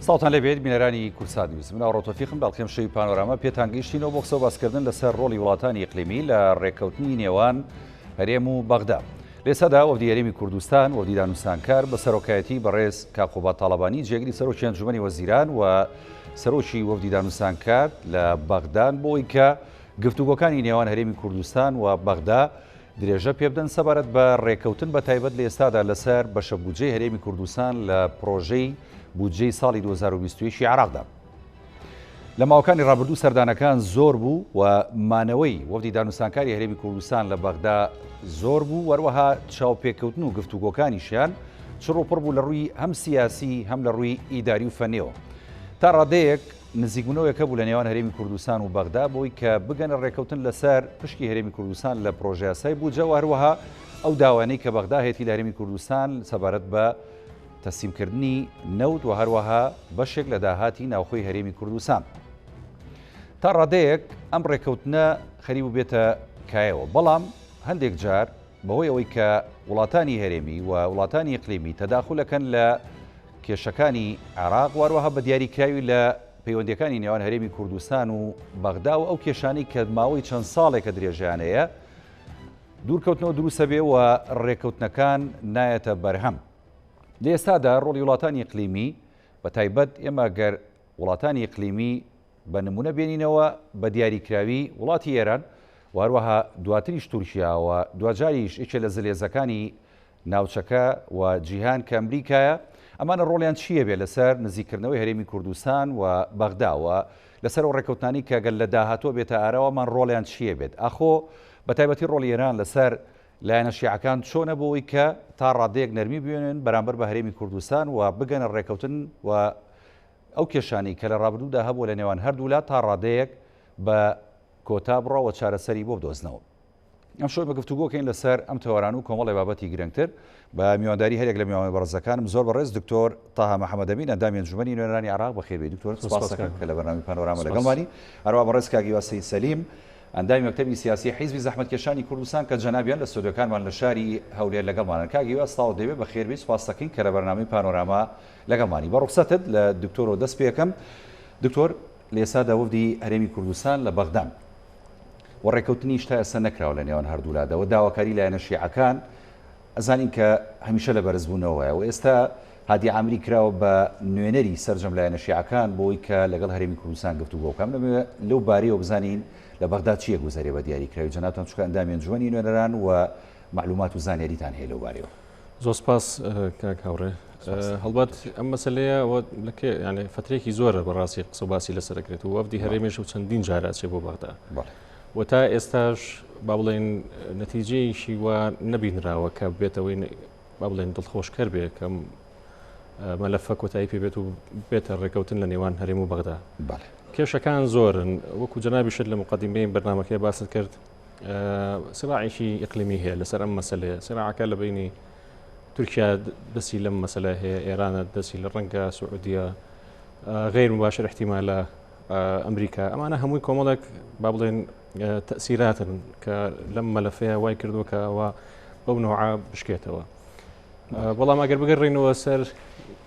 سڵاوتان لێبێت بینەرانی کوردسات نیوز من ئاڕۆ تۆفیقم بەڵکم شەوی پانۆراما پێتان گەیشتینەوە بۆ قسە و باسکردن لەسەر ڕۆڵی وڵاتانی ئیقلیمی لە ڕێککەوتنی نێوان هەرێم و بەغدا لێسەدا وەفدی هەرێمی کوردستان وەفدی دانوستانکار بە سەرۆکایەتی بەڕێز کاک قوباد تاڵەبانی جێگری سەرۆکی ئەنجومەنی وەزیران و سەرۆکی وەفدی دانوستانکار لە بەغدان بۆی کە گفتوگۆکانی نێوان هەرێمی کوردستان و بەغدا درێژە پێبدەن سەبارەت بە ڕێکەوتن بە تایبەت لە ئێستادا لەسەر بەشە بودجەی هەرێمی کوردستان لە پرۆژەی بودجەی ساڵی 2021 عێراقدا. لە ماوەکانی ڕابردوو سەردانەکان زۆر بوو و مانەوەی وەفدی دانوستانکاری هەرێمی کوردستان لە بەغدا زۆر بوو وەروەها چاوپێکەوتن و گفتوگۆکانیشیان چڕ و پڕ بوو لە ڕووی هەم سیاسی هەم لە ڕووی ئیداری و فەنیەوە تا ڕادەیەک نزیکبوونەوەیەک هەبوو لە نێوان هەرێمی کوردستان و بەغدا بۆی کە بگەنە ڕێکەوتن لەسەر پشکی هەرێمی کوردستان لە پرۆژەیاسای بودجە و هەروەها ئەو داوانەی کە بەغدا هەیەتی لە هەرێمی کوردستان سەبارەت بە تەسلیمکردنی نەوت و هەروەها بەشێک لە داهاتی ناوخۆی هەرێمی کوردستان. تا ڕادەیەک ئەم ڕێکەوتنە خەریک بوو بێتە کایەوە، بەڵام هەندێک جار بەهۆی ئەوەی کە وڵاتانی هەرێمی و وڵاتانی ئیقلیمی تەداخولەکەن لە کێشەکانی عێراق و هەروەها بە دیاریکراوی لە پەیوەندیەکانی نێوان هەرێمی کوردستان و بەغدا و ئەو کێشانەی کە ماوەی چەند ساڵێکە درێژەیان هەیە دوورکەوتنەوە دروستە بێ و ڕێکەوتنەکان نایەتە بەرهەم. لە ئێستادا ڕۆڵی وڵاتانی ئیقلیمی بە تایبەت ئێمە گەر وڵاتانی ئیقلیمی بە نمونە بێنینەوە بە دیاریکراوی وڵاتی ئێران و هەروەها دواتریش تورکیا و دواجاریش یەکێ لە زلهێزەکانی ناوچەکە و جیهان کە ئەمریکایە ئەمانە ڕۆڵیان چییە بێ لەسەر نزیککردنەوەی هەرێمی کوردستان و بەغدا و لەسەر ئەو ڕێککەوتنانی کە گەر لە داهاتووە بێتە ئاراوە ئەمان ڕۆڵیان چییە بێت ئاخۆ بە تایبەتی ڕۆڵی ئێران لەسەر لایەنە شیعەکان چۆنە بۆ ئەوەی کە تا ڕادەیەک نەرمی بوێنن بەرامبەر بە هەرێمی کوردستان و بگەنە ڕێکەوتن و ئەو کێشانەی کە لە ڕابردوودا هەبووە لە نێوان هەردوولا تا ڕادەیەک بە کۆتا بڕا و چارەسەری بۆ بدۆزنەوە. ئەمشەو ئێمە گفتوگۆکەین لەسەر ئەم تەوەران و کۆمەڵێ بابەتی گرنگتر بە میوانداری هەرێک لە میوانە بەڕێزەکانم زۆر بەڕێز دکتۆر تاها محەمەد ئەمین ئەندامی ئەنجومەنی نوێنەرانی عێراق بەخێربێی دکتۆر سپاس دەکەم کە لە بەرنامەی پانۆراما لەگەڵمانی هەروەها بەڕێز کاک هیوا سەید سەلیم ئەندامی مەکتەبی سیاسی حیزبی زەحمەتکێشانی کوردستان کە جەنابیان لە ستۆدیۆکانمان لە شاری هەولێر لەگەڵمانن. کاک هیوا سڵاوت لێبێ، بەخێربێی، سوپاست دەکەین کە لە بەرنامەی پانۆراما لەگەڵمانی. بە ڕوخسەتت لە دکتۆرەوە دەست پێکەم. دکتۆر، لە ئێستادا وەفدی هەرێمی کوردستان لە بەغدان و ڕێکەوتنیش تا ئێستا نەکراوە لە نێوان هەردوولادا و داواکاری لایەنە شیعەکان ئەزانین کە هەمیشە لە بەرزبوونەوەیە و ئێستا هادی عامری کراوە بە نوێنەری سەرجەم لایەنە شیعەکان بۆی کە لەگەڵ هەرێمی کوردستان گفتوگۆ بکات. من دەمەوێت لەو بارەیەوە بزانین لە بەغدا چییە گوزەرێ بە دیاریکراوی جەنابتان چونکە ئەندامی ئەنجومەنی نوێنەران و مەعلومات و زانیاریتان هەیە لەو بارەیەوە. زۆر سپاس کاک هاوڕێ. هەڵبەت ئەم مەسلەیە یعنی فترێکی زۆرە بەڕاستی قسە و باسی لەسەر دەکرێت و وەفدی هەرێمیش و چەندین جارە ئەچێ بۆ بەغدا. و تا ئێستاش با بڵێن نەتیجەیەکی وا نەبینراوە کە بێتەوەی با بڵێن دڵخۆشکەر بێ کە مەلەفە کۆتایی پێ بێت و بێتە ڕێکەوتن لە نێوان هەرێم و بەغدا. کێشەکان زۆرن وەکو جەنابیشت لە مقدمەی بەرنامەکەی باست کرد سراعێکی ئیقلیمی هەیە لەسەر ئەم مەسلەیە سراعەکە لە بینی تورکیا دەستی لەم مەسلە هەیە ئێرانە دەستی لە ڕەنگە سعودیە غیر مباشر احتیمالە ئەمریکا ئەمانە هەمووی کۆمەڵێک با بڵێن تەسیراتن کە لەم مەلەفەیە وای کردووە کە ئەوە بەو نەوعە بشکێتەوە بەڵام ئەگەر بگەڕینەوە سەر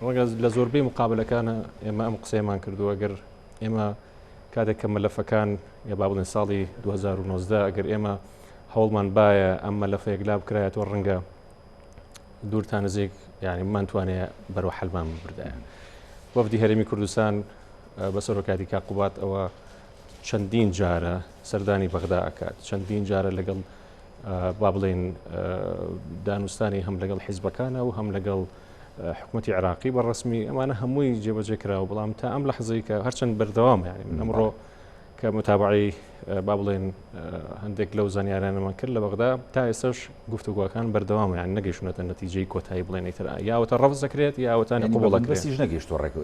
ڕەنگە لە زۆربەی مقابلەکانە ئێمە ئەم قسەیەمان کردووە ئەگەر ئێمە کاتێک کە مەلەفەکان یا با بڵێن ساڵی 2019 ئەگەر ئێمە هەوڵمان باە ئەم مەلەفە یەکلا بکرایەتەوە ڕەنگە دوور تا نزیک یعنی بمانتوانێ بەرەو حەلمان ببردایە وەفدی هەرێمی کوردستان بە سەرۆکاتی کاک قوباد ئەوە چەندین جارە سەردانی بەغدا ئەکات چەندین جارە لەگەڵ با بڵێن دانوستانی هەم لەگەڵ حیزبەکانە و هەم لەگەڵ حکوومەتتی عراقی بە ڕسمی ئەمانە هەمووی جێبەجێ کراوە بەڵام تا ئەم لەحزەی کە هەرچەند بەردەوام یعنی من ئەمڕۆ کە متابعەی با بڵێن هەندێک لەو زانیارانەمان کرد لە بەغدا تا ئێستاش گفتوگۆکان بەردەوامە یان نەگەیشتونەتە نەتیجەی کۆتایی بڵێن ئیتر یاوەتە ڕەفز دەکرێت یاوەتە قبوڵ دەکرێت بەسیش نەگەیشتووە ڕێک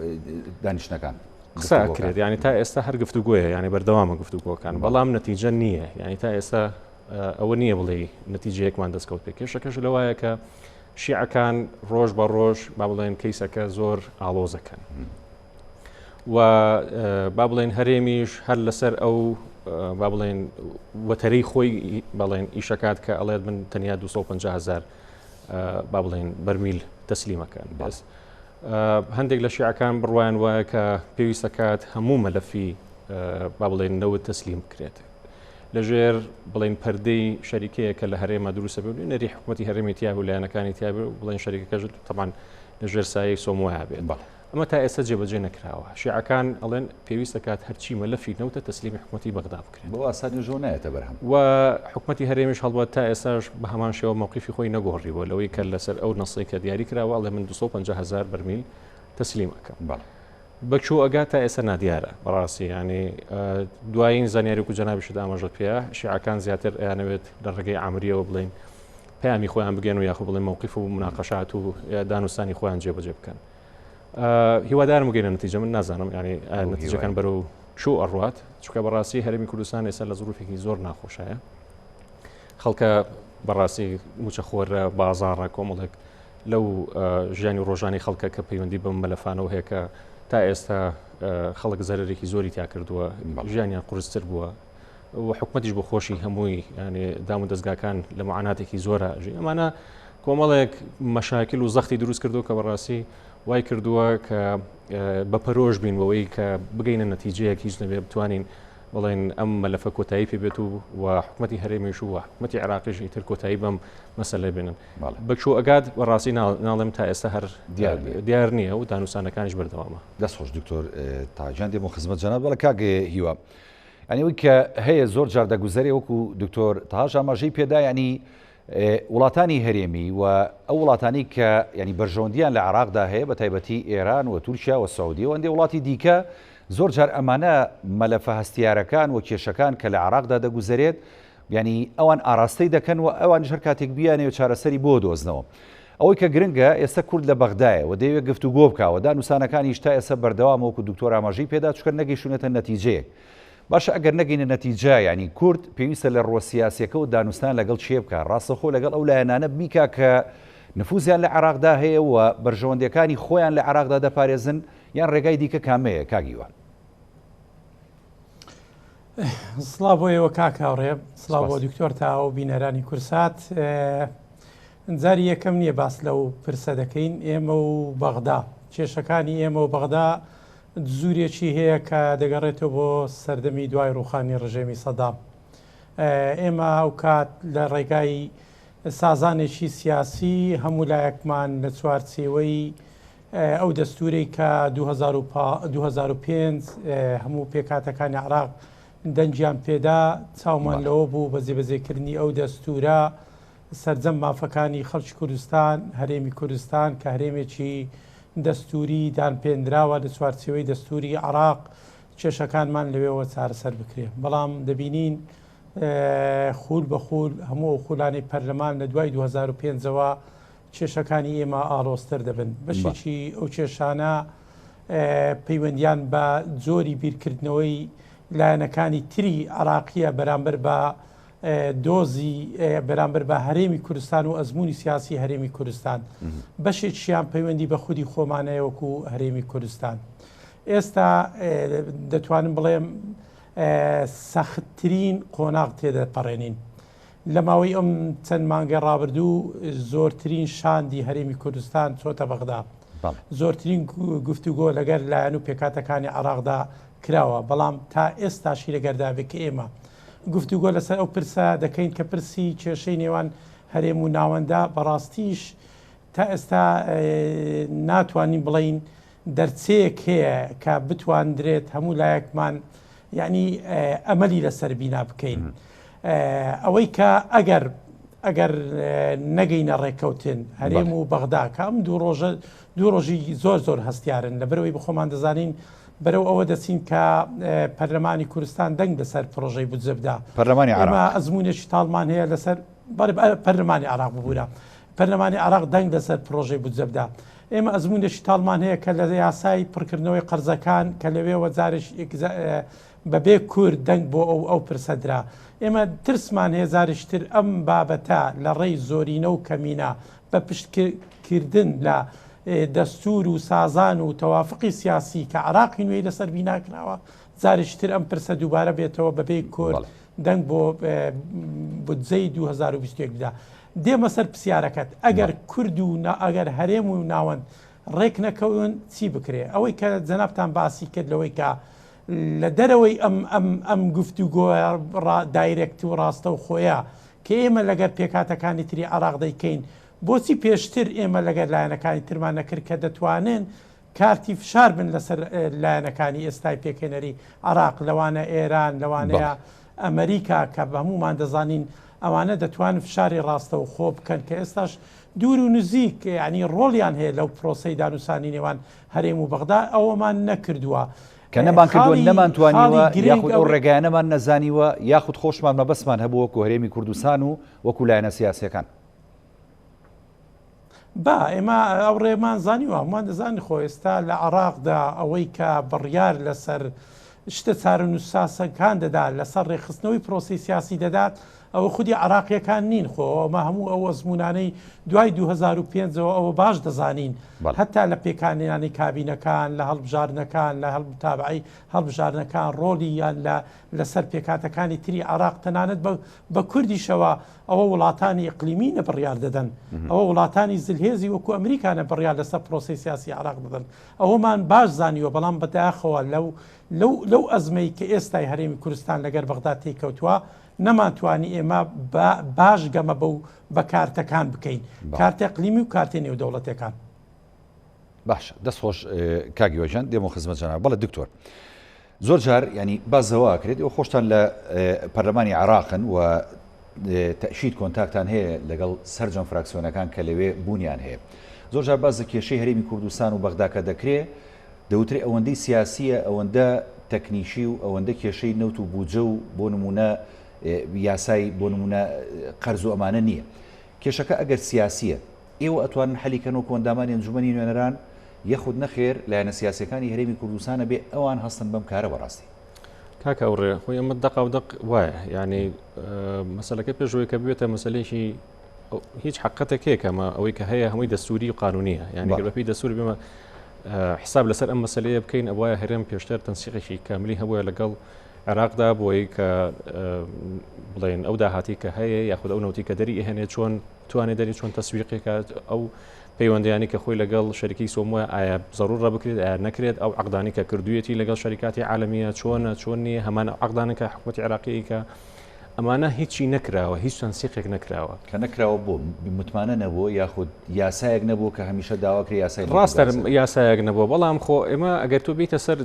دانیشتنەکان قسە ئەکرێت یعنی تا ئێستا هەر گفتوگۆیە یعنی بەردەوامە گفتوگۆکان بەڵام نەتیجە نییە یعنی تا ئێستا ئەوە نییە بڵێ نەتیجەیەکمان دەستکەوت پێ کێشەکەش لەوایە کە شیعەکان ڕۆژ بە ڕۆژ با بڵێن کەیسەکە زۆر ئاڵۆزەکەن. و با بڵێن هەرێمیش هەر لەسەر ئەو با بڵێن وەتەرەی خۆی بەڵێن ئیشەکات کە ئەڵێت من تەنیا 250 هزار با بڵێن بەرمیل تەسلیمەکەن بەس. هەندێک لە شیعەکان بڕوایان وایە کە پێویستە کات هەموو مەلەفی با بڵێن نەوت تەسلیم بکرێت لەژێر بڵێن پەردەی شەریکەیە کە لە هەرێمە دروستە بێت نەری حکوومەتی هەرێمی تیا و لایەنەکانی تیا بڵێن شەریکەکەش تەمان لەژێر سایەی سۆمۆیا بێت ئەمە تا ئێستا جێبەجێ نەکراوە شیعەکان ئەڵێن پێویستە کات هەرچی مەلەفی نەوتە تەسلیمی حکوومەتی بەغدا بکرێت بۆ ئاسانی ژۆ نایەتە بەرهەم و حکوومەتی هەرێمیش هەڵبەت تا ئێستاش بە هەمان شێوە مەوقیفی خۆی نەگۆڕیوە لەوەی کە لەسەر ئەو نەسەی کە دیاری کراوە ئەڵێ من 250 هزار بەرمیل تەسلیم ئەکەم بەڵێ بە کوێ ئەگات تا ئێستا نادیارە بەڕاستی ینی دوایین زانیاری و جەنابیشت ئاماژەت پێە شیعەکان زیاتر ئەیانەوێت لە ڕێگەی عامریەوە بڵین پەیامی خۆیان بگەن و یاخۆ بڵێن مەوقیف و مناقەشات و دانوستانی خۆیان جێبەجێ بکەن هیوادارم بگەینە نەتیجە من نازانم ینی نەتیجەکان بەرەو چۆ ئەڕوات چونکە بەڕاستی هەرێمی کوردستان ئێستا لە زروفێکی زۆر ناخۆشایە خەڵکە بەڕاستی موچەخۆرە بازاڕە کۆمەڵێک لەو ژیانی ڕۆژانی خەڵکە کە پەیوەندی بەم مەلەفانەوە هەیە کە تا ئێستا خەڵک زەرەرێکی زۆری تیا کردووە ژیانیان قورستر بووە و حکومەتیش بۆ خۆشی هەمووی یانێ دام و دەزگاکان لە معاناتێکی زۆرە ئەژین ئەمانە کۆمەڵێک مەشاکل و زەختی دروست کردو کە بەڕاستی وای کردووە کە بە پەرۆش بین بەوەی کە بگەینە نەتیجەیەک هیچ نەبێ بتوانین بڵێن ئەم مەلەفە کۆتایی پێ بێت و و حکومەتی هەرێمیش و حکومەتی عێراقیش ئیتر کۆتایی بەم مەسەلە بێنن بەکوو ئەگات بەڕاستی ناڵێم تا ئێستا هەر دیار نییە و دانوسانەکانیش بەردەوامە. دەست خۆش دکتۆر تاجان دێمەوە خزمەت جەناب بەڵێ کاک هیوا یانی ئەوەی کە هەیە زۆر جار دەگوزەرێ وەکو دکتۆر تاهاش ئاماژەی پێدا ینی وڵاتانی هەرێمی و ئەو وڵاتانی کە ینی بەرژەوەندیان لە عراقدا هەیە بە تایبەتی ئێران و تورکیا و سعودی و هەندێک وڵاتی دیکە زۆر جار ئەمانە مەلەفە هەستیارەکان و کێشەکان کە لە عراقدا دەگوزەرێت ینی ئەوان ئاراستەی دەکەن و ئەوانیش هەر کاتێک بیانەوێت چارەسەری بۆ دۆزنەوە. ئەوەی کە گرنگە ئێستا کورد لە بەغدایە و دەیەوێت گفتوگۆ بکا و دانوسانەکانیش تا ئێستا بەردەوامە وەکو دکتۆر ئاماژەی پێدا چونکە نەگەیشتوونەتە نەتیجەیەک. باشە ئەگەر نەگەینە نەتیجە یانی کورد پێویستە لە ڕووە سیاسیەکەوە دانوستان لەگەڵ کێ بکا؟ ڕاستەوخۆ لەگەڵ ئەو لایەنانە بیکا کە نفوزیان لە عێراقدا هەیە و بەرژەوەندیەکانی خۆیان لە عێراقدا دەپارێزن یان ڕێگای دیکە کامەیە کاک هیوا؟ سڵاو بۆ ئێوە کاک هاوڕێ، سڵاو بۆ دکتۆر تاوە و بینەرانی کورسات. جاری یەکەم نییە باس لەو پرسە دەکەین ئێمە و بەغدا کێشەکانی ئێمە و بەغدا زورێکی هەیە کە دەگەڕێتەوە بۆ سەردەمی دوای ڕوخانی ڕژێمی سەدام ئێمە ئەو کات لە ڕێگای سازانێکی سیاسی هەموو لایەکمان لە چوارچێوەی ئەو دەستوورەی کە 2005 هەموو پێکهاتەکانی عراق دەنگیان پێدا، چاومان لەوە بوو بە جێبەجێکردنی ئەو دەستوورە سەرجەم مافەکانی خەڵکی کوردستان، هەرێمی کوردستان کە هەرێمێکی دەستووری دانپێنراوە لە چوارچێوەی دەستووری عراق کێشەکانمان لەوێوە چارەسەر بکرێ. بەڵام دەبینین خوول بە خوول هەموو ئەو خولانەی پەرلەمان لە دوای 2005ەوە کێشەکانی ئێمە ئاڵۆزتر دەبن. بەشێکی ئەو کێشانە پەیوەندیان بە جۆری بیرکردنەوەی لایەنەکانی تری عراقیە بەرامبەر بە دۆزی بەرامبەر بە هەرێمی کوردستان و ئەزمموی سیاسی هەرێمی کوردستان بەشێکیان پەیوەندی بە خودی خۆمانەیە وەکو هەرێمی کوردستان ئێستا دەتوانم بڵێم سەختترین قۆناغ تێدەپەڕێنین لە ماوەی ئەم چەند مانگەی ڕابردوو زۆرترین شاندی هەرێمی کوردستان چۆتە بەغدا. زۆرترین گفتوگۆ لەگەر لایەن و پێکهاتەکانی عێراقدا کراوە، بەڵام تا ئێستاشی لەگەردا بێ کە ئێمە گفتوگۆ لەسەر ئەو پرسە دەکەین کە پرسی کێشەی نێوان هەرێم و ناوەندە، بەڕاستیش تا ئێستا ناتوانین بڵێین دەرچەیەک هەیە کە بتواندرێت هەموو لایەکمان یعنی ئەمەلی لەسەر بینا بکەین ئەوەی کە ئەگەر ئەگەر نەگەینە ڕێککەوتن هەرێم و بەغدا کە ئەم دوو ڕۆژە دوو ڕۆژی زۆر زۆر هەستیارن لە بەرەوەی بخۆمان دەزانین بەرەو ئەوە دەچین کە پەرلەمانی کوردستان دەنگ لەسەر پرۆژەی بودجە بدا پەرلەمانی عێراق ئەزمونێکی تاڵمان هەیە لەسەر پەرلەمانی عێراق ببوورە پەرلەمانی عێراق دەنگ لەسەر پرۆژەی بودجە بدا. ئێمە ئەزموونێکی تاڵمان هەیە کە لە یاسای پڕکردنەوەی قەرزەکان کە لەوێوە جارێک بەبێ کورد دەنگ بۆ ئەو ئەو پرسە درا. ئێمە ترسمان هەیە جارێکی تر ئەم بابەتە لە ڕێی زۆرینە و کەمینە بە پشتکردن لە دەستوور و سازان و تەوافقی سیاسی کە عێراقی نوێی لەسەر بینا کراوە جارێکی تر ئەم پرسە دووبارە بێتەوە بەبێ کورد دەنگ بۆ بودجەی 2021 بدا. دێمە سەر پرسیارەکەت ئەگەر کورد و ئەگەر هەرێم و ناوەند ڕێک نەکەون چی بکرێ؟ ئەوەی کە جەنابتان باسی کرد لەوەی کە لە دەرەوەی ئەم ئەم ئەم گفتوگۆیە direct و ڕاستەوخۆیە کە ئێمە لەگەر پێکهاتەکانی تری عێراق دەیکەین، بۆچی پێشتر ئێمە لەگەر لایەنەکانی ترمان نەکرد کە دەتوانن کارتی فشار بن لەسەر لایەنەکانی ئێستای پێکهێنەری عێراق لەوانە ئێران لەوانەیە ئەمریکا کە بە هەموومان دەزانین ئەوانە دەتوانن فشاری ڕاستەوخۆ بکەن کە ئێستاش دوور و نزیک یعنی ڕۆڵیان هەیە لەو پرۆسەی دانوسانی نێوان هەرێم و بەغدا ئەوەمان نەکردووە. کە نەمان کردووە نەمانتوانیوە یاخود ئەو ڕێگایانەمان نەزانیوە یاخود خۆشمان مەبەستمان هەبوو وەکو هەرێمی کوردستان و وەکو لایەنە سیاسیەکان. با ئێمە ئەو ڕێمان زانیوە هەمووان دەزانین خۆ ئێستا لە عێراقدا ئەوەی کە بڕیار لەسەر شتە چارەنووسسازەکان دەدات لەسەر ڕێکخستنەوەی پرۆسەی سیاسی دەدات ئەوە خودی عێراقییەکان نین خۆ ئەمە هەموو ئەو ئەزموونانەی دوای 2005ەوە ئەوە باش دەزانین هەتا لە پێکانیانی کابینەکان لە هەڵبژاردنەکان لە هەڵمتابعی هەڵبژاردنەکان ڕۆڵی یان لە لەسەر پێکهاتەکانی تری عێراق تەنانەت بە کوردیشەوە ئەوە وڵاتانی ئیقلیمی نە بڕیار دەدەن، ئەوە وڵاتانی زلهێزی وەکو ئەمریکا نە بڕیار لەسەر پرۆسەی سیاسی عێراق دەدەن. ئەوەمان باش زانیوە، بەڵام بەداخەوە لەو لەو لەو ئەزمەی کە ئێستای هەرێمی کوردستان لەگەر بەغدا تێیکەوتووە، نەمانتوانی ئێمە بە باش گەمە بەو بە کارتەکان بکەین، کارتە ئیقلیمی و کارتە نێودەوڵەتیەکان. باشە دەست خۆش کاک هیوا گیان دێمەوە خزمەت جەناب بەڵێ دکتۆر زۆر جار ینی باس لەوە ئەکرێت ئێوە خۆشتان لە پەرلەمانی عێراقن و تەشید کۆنتاکتان هەیە لەگەڵ سەرجەم فراکسیۆنەکان کە لەوێ بوونیان هەیە زۆر جار باس لە کێشەی هەرێمی کوردستان و بەغدا کە دەکرێ دەوترێ ئەوەندەی سیاسیە ئەوەندە تەکنیکی و ئەوەندە کێشەی نەوت و بودجە و بۆ نمونە یاسای بۆ نمونە قەرز و ئەمانە نییە کێشەکە ئەگەر سیاسیە ئێوە ئەتوانن حەلی کەن وەکو ئەندامانی ئەنجومەنی نوێنەران یەخود نەخێر لایەنە سیاسیەکانی هەرێمی کوردستان ئەبێ ئەوان هەستن بەم کارە بەڕاستی. کاک هاوڕێ خۆی ئەمە دەقاو دەق وایە یعنی مەسەلەکە پێش ئەوەی کە ببێتە مەسەلەیەکی هیچ حقەتێک هەیە کەمە ئەوەی کە هەیە هەمووی دەستوری و قانونیە یعنی گەر بەپێی دەستور بێمە حساب لەسەر ئەم مەسلەیە بکەین ئەوایە هەرێم پێشتر تەنسیقێکی کاملی هەبووە لەگەڵ عێراقدا بۆی کە بڵێن ئەو داهاتی کە هەیە یاخود ئەو نەوتی کە دەری ئەهێنێ چۆن توانێت دەری چۆن تەسویقێکات ئەو پەیوەندیانی کە خۆی لەگەڵ شەریکی سۆمۆ ئایا زەڕوڕە بکرێت ئایا نەکرێت ئەو عقدانی کە کردوویەتی لەگەڵ شەریکاتی عالمیە چۆنە چۆن نییە هەمان عقدانە کە حکوومەتی عراقی کە ئەمانە هیچی نەکراوە هیچ تەنسیقێک نەکراوە کە نەکراوە بۆ متمانە نەبووە یاخود یاسایەک نەبوو کە هەمیشە داواکرێ یاسای ڕاستە یاسایەک نەبووە بەڵام خۆ ئێمە ئەگەر تۆ بیتە سەر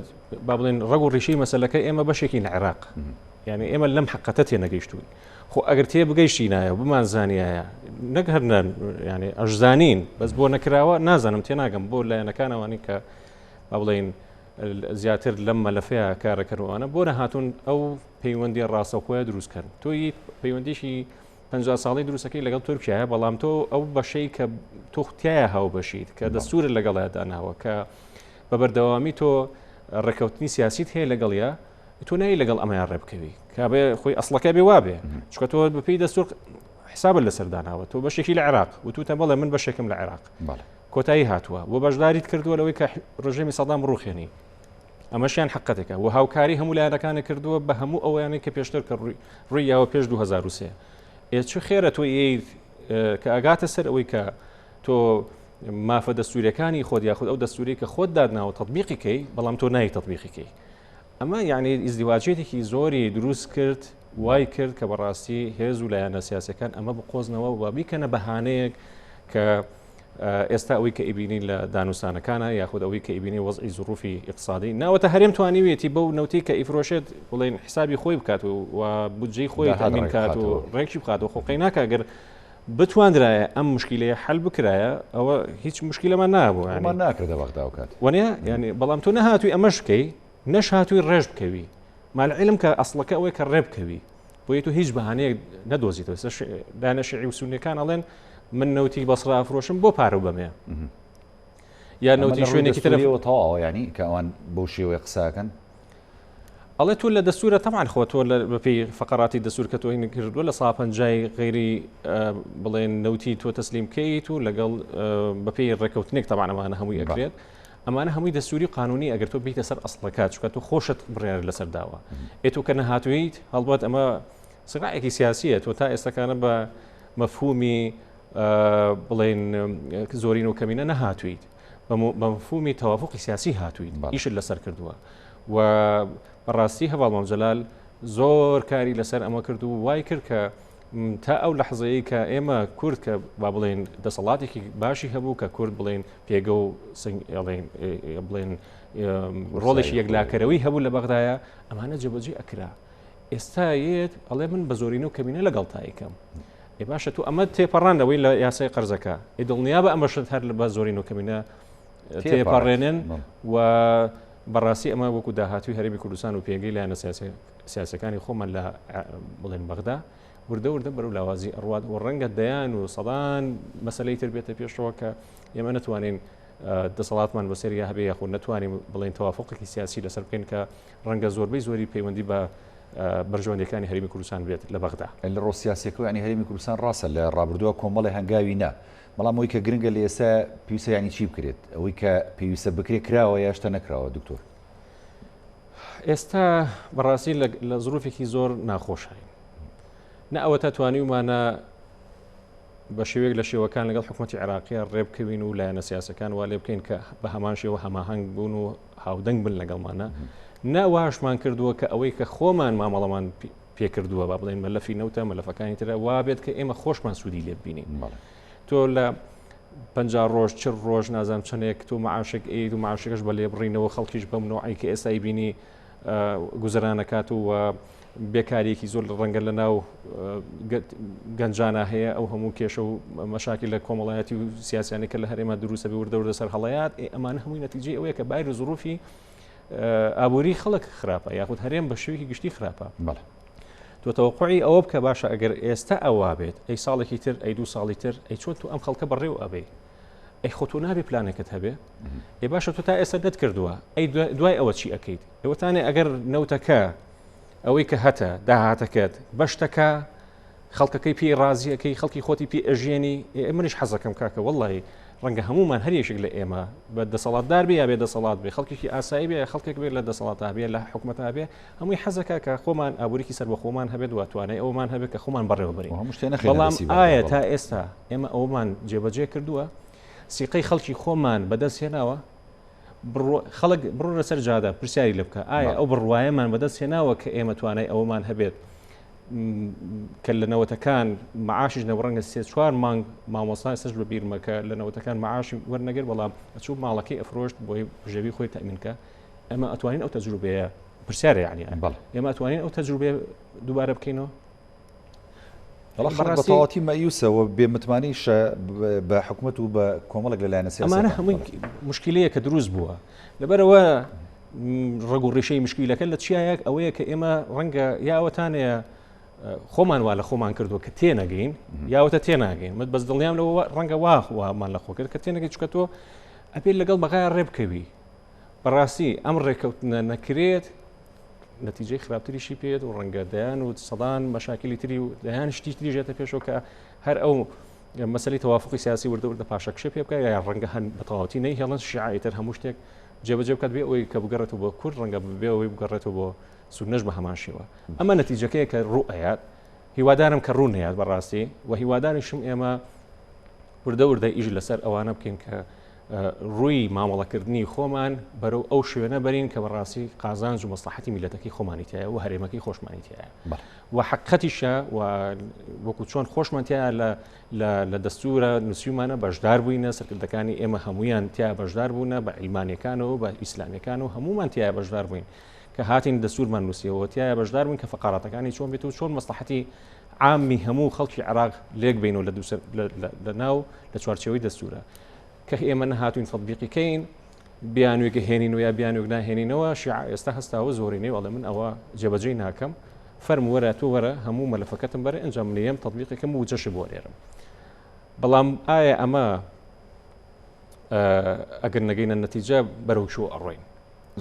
با بڵێن ڕەگ و ڕیشەی مەسەلەکە ئێمە بەشێکین لە عێراق یعنی ئێمە لەم حقەتە تێنەگەیشتوین خۆ ئەگەر تێ بگەیشتینایە و بمانزانیایە نەک هەر یعنی ئەشزانین بەس بۆ نەکراوە نازانم تێناگەم بۆ لایەنەکانەوانی کە با بڵێین زیاتر لەم مەلەفەیە کارەکەنەوەوانە بۆ نەهاتوون ئەو پەیوەندی ڕاستەوخۆیە دروستکەن تۆی پەیوەندیشی 50 ساڵی دروستەکەی لەگەڵ تورکیایە بەڵام تۆ ئەو بەشەی کە تۆ تایە هاوبەشیت کە دەستورە لەگەڵیا داناوە کە بە بەردەوامی تۆ ڕێککەوتنی سیاسیت هەیە لەگەڵیا تۆ نایی لەگەڵ ئەمەیان ڕێ بکەوی کابێ خۆی ئەسڵەکە بێ وابێ چکە تۆ بەپی دەستور حسابت لەسەر داناوە تۆ بەشێکی لە عێراق وتوتە بەڵێ من بەشێکم لە عێراق کۆتایی هاتووە و بەشداریت کردووە لەوەی کە ڕژێمی سەدام ڕوخێنی ئەمەشیان حقەتێکە و هاوکاری هەموو لایەنەکانی کردووە بە هەموو ئەویانەی کە پێشتر کە ڕووی یاوە پێش 2023 ئێ چ خێرە تۆ کە ئەگاتە سەر ئەوەی کە تۆ مافە دەستوریەکانی خۆت یاخود ئەو دەستوری کە خۆت دادناوە تطبیقی کەی بەڵام تۆ نایی تطبیقی کەی ئەمە یعنی ئیزدیواجێتێکی زۆری دروست کرد وای کرد کە بەڕاستی هێز و لایەنە سیاسەکان ئەمە بقۆزنەوە و بیکەنە بەهانەیەک کە ئێستا ئەوەی کە ئیبینی لە دانوسانەکانە یاخود ئەوەی کە ئیبینی وەزعی زروفی اقتصادی ناوەتە هەرێم توانیوێتی بەو نەوتی کە ئیفرۆشێت بڵێن حسابی خۆی بکات و بودجەی خۆی تامین کات و ڕێکی بخات و خۆقی ناکە گەر بتواندرایە ئەم مشکلەیە حل بکرایە ئەوە هیچ مشکلەمان نابوو مان ناکردە بەغدا و کات وەنیە ینی بەڵام تۆ نەهاتووی ئەمەش بکەی نەش هاتووی ڕێژ بکەوی مال علم کە ئەسڵەکە ئەوەی کە ڕێ بکەوی بۆیە تۆ هیچ بەهانەیەک نەدۆزیتەوە دانە شیعی و سونیەکان ئەڵێن من نەوتی بەسڕا ئەفرۆشم بۆ پارە و بەمێ یا نەوتی شوێنێکی ترەوە تەواوە ینی کە ئەوان بەو شێوەیە قساکەن ئەڵێ تۆ لە دەستورە تەمان خۆ تۆ بەپێی فقراتی دەستور کە تۆ هینی کردووە لە سا پەنجای غیری بڵێن نەوتی تۆ تەسلیم کەیت و لەگەڵ بەپێی ڕێککەوتنێک تەمان ئەمانە هەمووی ئەکرێت ئەمانە هەمووی دەستوری قانونی ئەگەر تۆ بیتە سەر ئەسڵەکە چکە تۆ خۆشت بڕیار لەسەر داوە ئێ تۆ کە نەهاتوویت هەڵبەت ئەمە سراعێکی سیاسیە تۆ تا ئێستاکانە بە مەفهومی بڵێن زۆرین و کەمینە نەهاتوویت. بە مفهومی تەوافقی سیاسی هاتوویت ئیشت لەسەر کردووە و بەڕاستی هەڤاڵ مام جەلال زۆر کاری لەسەر ئەمە کرد و وای کرد کە تا ئەو لەحزەیە کە ئێمە کورد کە با بڵێن دەسەڵاتێکی باشی هەبوو کە کورد بڵێن پێگە و بڵێن ڕۆڵێکی یەکلاکەرەوەی هەبوو لە بەغدایە ئەمانە جێبەجێ ئەکرا ئێستا یەت ئەڵێ من بە زۆرینە و کەمینە لەگەڵ تایکەم ئێ باشە تو ئەمە تێپەڕاندەوەی لە یاسای قەرزەکە ئێ دڵنیا بە ئەمەشت هەر لە بە زۆرینە و کەمینە تێپەڕێنن و بەڕاستی ئەمە وەکو داهاتوی هەرێمی کوردستان و پێگەی لایەنە سیاسەکانی خۆمان لە بڵێن بەغدا وردە وردە بەرەو لاوازی ئەڕوات و ڕەنگە دەیان و سەدان مەسلەی تر بێتە پێشەوە کە ئێمە نتوانین دەسەڵاتمان بەسەریا هەبێ یاخود نەتوانین بڵێن تەوافقێکی سیاسی لەسەر بکەین کە ڕەنگە زۆربەی زۆری پەیوەندی بە بەرژەوەندیەکانی هەرێمی کوردستان بێت لە بەغدا. لە ڕووە سیاسیەکەوە یانی هەرێمی کوردستان ڕاستە لە ڕابردووە کۆمەڵێ هەنگاوی نا، بەڵام ئەوەی کە گرنگە لە ئێستا پێویستە یانی چی بکرێت؟ ئەوەی کە پێویستە بکرێت کراوە یا هێشتا نەکراوە دکتۆر؟ ئێستا بەڕاستی لە زروفێکی زۆر ناخۆشین. نە ئەوەتا توانیومانە بە شێوەیەک لە شێوەکان لەگەڵ حکوومەتی عێراقیە ڕێبکەوین و لایەنە سیاسەکان وا لێ بکەین کە بە هەمان شێوە هەماهەنگ بوون و هاودەنگ بن لەگەڵمانە نە واشمان کردووە کە ئەوەی کە خۆمان مامەڵەمان پێکردووە با بڵێن مەلەفی نەوتە مەلەفەکانی ترە وا بێت کە ئێمە خۆشمان سوودی لێ ببینین تۆ لە پ ڕۆژ چ ڕۆژ نازانم چەندێک تۆ معاشێک ئەیت و معاشەکەش بە لێبڕینەوە خەڵکیش بەم نوعی کە ئێستای بینی گوزەرانەکات و بێکاریەکی زۆر لە ڕەنگە لە ناو گەنجانە هەیە ئەو هەموو کێشە و مەشاکی لە کۆمەڵایەتی و سیاسیانی کە لە هەرێمە دروستە بێ وردە وردە سەر هەڵەیات ئەمانە هەمووی نەتیجەی ئەوەیە کە باری زروفی ئابووری خەڵک خراپە یاخود هەرێم بە شێوەیەکی گشتی خراپە بەڵێ تۆ تەوەقعی ئەوە بکە باشە ئەگەر ئێستا ئەوە بێت ئەی ساڵێکی تر ئەی دوو ساڵی تر ئەی چۆن تو ئەم خەڵکە بەڕێو ئەبێ ئەی خۆ تۆ نابێ پلانێکت هەبێ ئێ باشە تۆ تا ئێستا نەت کردووە ئەی دوای ئەوە چی ئەەکەیت ئێوەتانێ ئەگەر نەوتەکە ئەوەی کە هەتە داهاتەکەت بەشتەکە خەڵکەکەی پێی ڕازیەکەی خەڵکی خۆتی پێ ئەژێنی منیش حەزەکەم کاکە وەڵی ڕەنگە هەمومان هەر یەکێک لە ئێمە بە دەسەڵاتدار بێ یا بێ دەسەڵات بێ خەڵکێکی ئاسایی بێ خەڵکێک بێ لە دەسەڵات بێ لە حکومەتا بێ هەمووی حەزەکە کە خۆمان ئابووریکی سەربەخۆمان هەبێت و توانای ئەومان هەبێت کە خۆمان بەڕێوەبەرین بەڵام ئایا تا ئێستا ئێمە ئەومان جێبەجێ کردووە سیقەی خەڵکی خۆمان بەدەست هێناوە خەڵک بڕۆ لەسەر جادە پرسیاری لێ بکە ئایا ئەو بڕوایەمان بەدەست هێناوە کە ئێمە توانای ئەوەمان هەبێت کە لە نەوەتەکان معاشیش نەبوو ڕەنگە سێ چوار مانگ مامۆستا ئێستاش بە بیرمە کە لە نەوەتەکان معاشی وەرنەگرت بەڵام ئەچوو ماڵەکەی ئەفرۆشت بۆی بژێوی خۆی تەئمین کە ئێمە ئەتوانین ئەو تەجروبەیە پرسیارە یعنی بەڵێ ئێمە ئەتوانین ئەو تەجروبەیە دووبارە بکەینەوە بەڵام بەڕاستی تەواوەتی مەیوسە و بێ متمانەیشە بە حکومەت و بە کۆمەڵێک لە لایەنە سیاسییەکان. ئەمانە هەمووی مشکلەیە کە دروست بووە لەبەرەوە ڕەگ و ڕیشەی مشکیلەکە لە چیایەک ئەوەیە کە ئێمە ڕەنگە یاوەتانەیە خۆمان وا لە خۆمان کردووە کە تێنەگەین یاوەتە تێناگەین من بەس دڵنیام لەوە ڕەنگە وا وامان لە خۆ کرد کە تێنەگەی چکە تۆ ئەبێ لەگەڵ بەغای ڕێ بکەوی بەڕاستی ئەم ڕێککەوتنە نەکرێت نەتیجەی خراپتریشی پێێت و ڕەنگە دەیان و سەدان مەشاکلی تری و دەیان شتی تری ژێتە پێشەوە کە هەر ئەو مەسلی توافقی سیاسی وردە وردە پاشەکشە پێ بکە یا ڕەنگە هەن بە تەواوەتی نەیهێڵن شیعە ئیتر هەموو شتێک جێبەجێ بکات بێ ئەوەی کە بگەڕێتەوە بۆ کورد ڕەنگە بێ ئەوەی بگەڕێتەوە بۆ سوننەش بە هەمان شێوە ئەمە نەتیجەکەیە کە ڕوو ئەیات هیوادارم کە ڕوو نەیات بەڕاستی و هیواداریشم ئێمە وردە وردە ئیش لەسەر ئەوانە بکەین کە ڕووی مامەڵەکردنی خۆمان بەرەو ئەو شوێنە بەرین کە بەڕاستی قازانج و مەسڵەحەتی میلەتەکەی خۆمانی تایە و هەرێمەکەی خۆشمانی تایە و حقەتیشە و وەکو چۆن خۆشمان تایە لە لە دەستورە نووسیومانە بەشدار بووینە سەرکردەکانی ئێمە هەمویان تیا بەشدار بوونە بە عیلمانەکانەوە بە ئیسلامیەکان و هەمومان تیا بەشدار بووین کە هاتین دەستورمان نووسیەوە تیا بەشدار بوون کە فقاراتەکانی چۆن بێت و چۆن مەسڵەحەتی عامی هەموو خەڵکی عێراق لێک بین و لە لە ناو لە چوارچێوەی دەستورە کە ئێمە نەهاتوین تەطبیقی کەین بیانوێک هێنین و یا بیانوێک ناهێنینەوە شیعە ئێستا هەستاوە زۆرینەی ئەڵێ من ئەوە جێبەجێی ناکەم فەرم وەرە تۆ وەرە هەموو مەلەفەکەتم بەرە ئینجا من یەم تەطبیقەکەم و جەشی بۆ نێرم بەڵام ئایا ئەمە ئەگەر نەگەینە نەتیجە بەرەو کوێ ئەڕۆین؟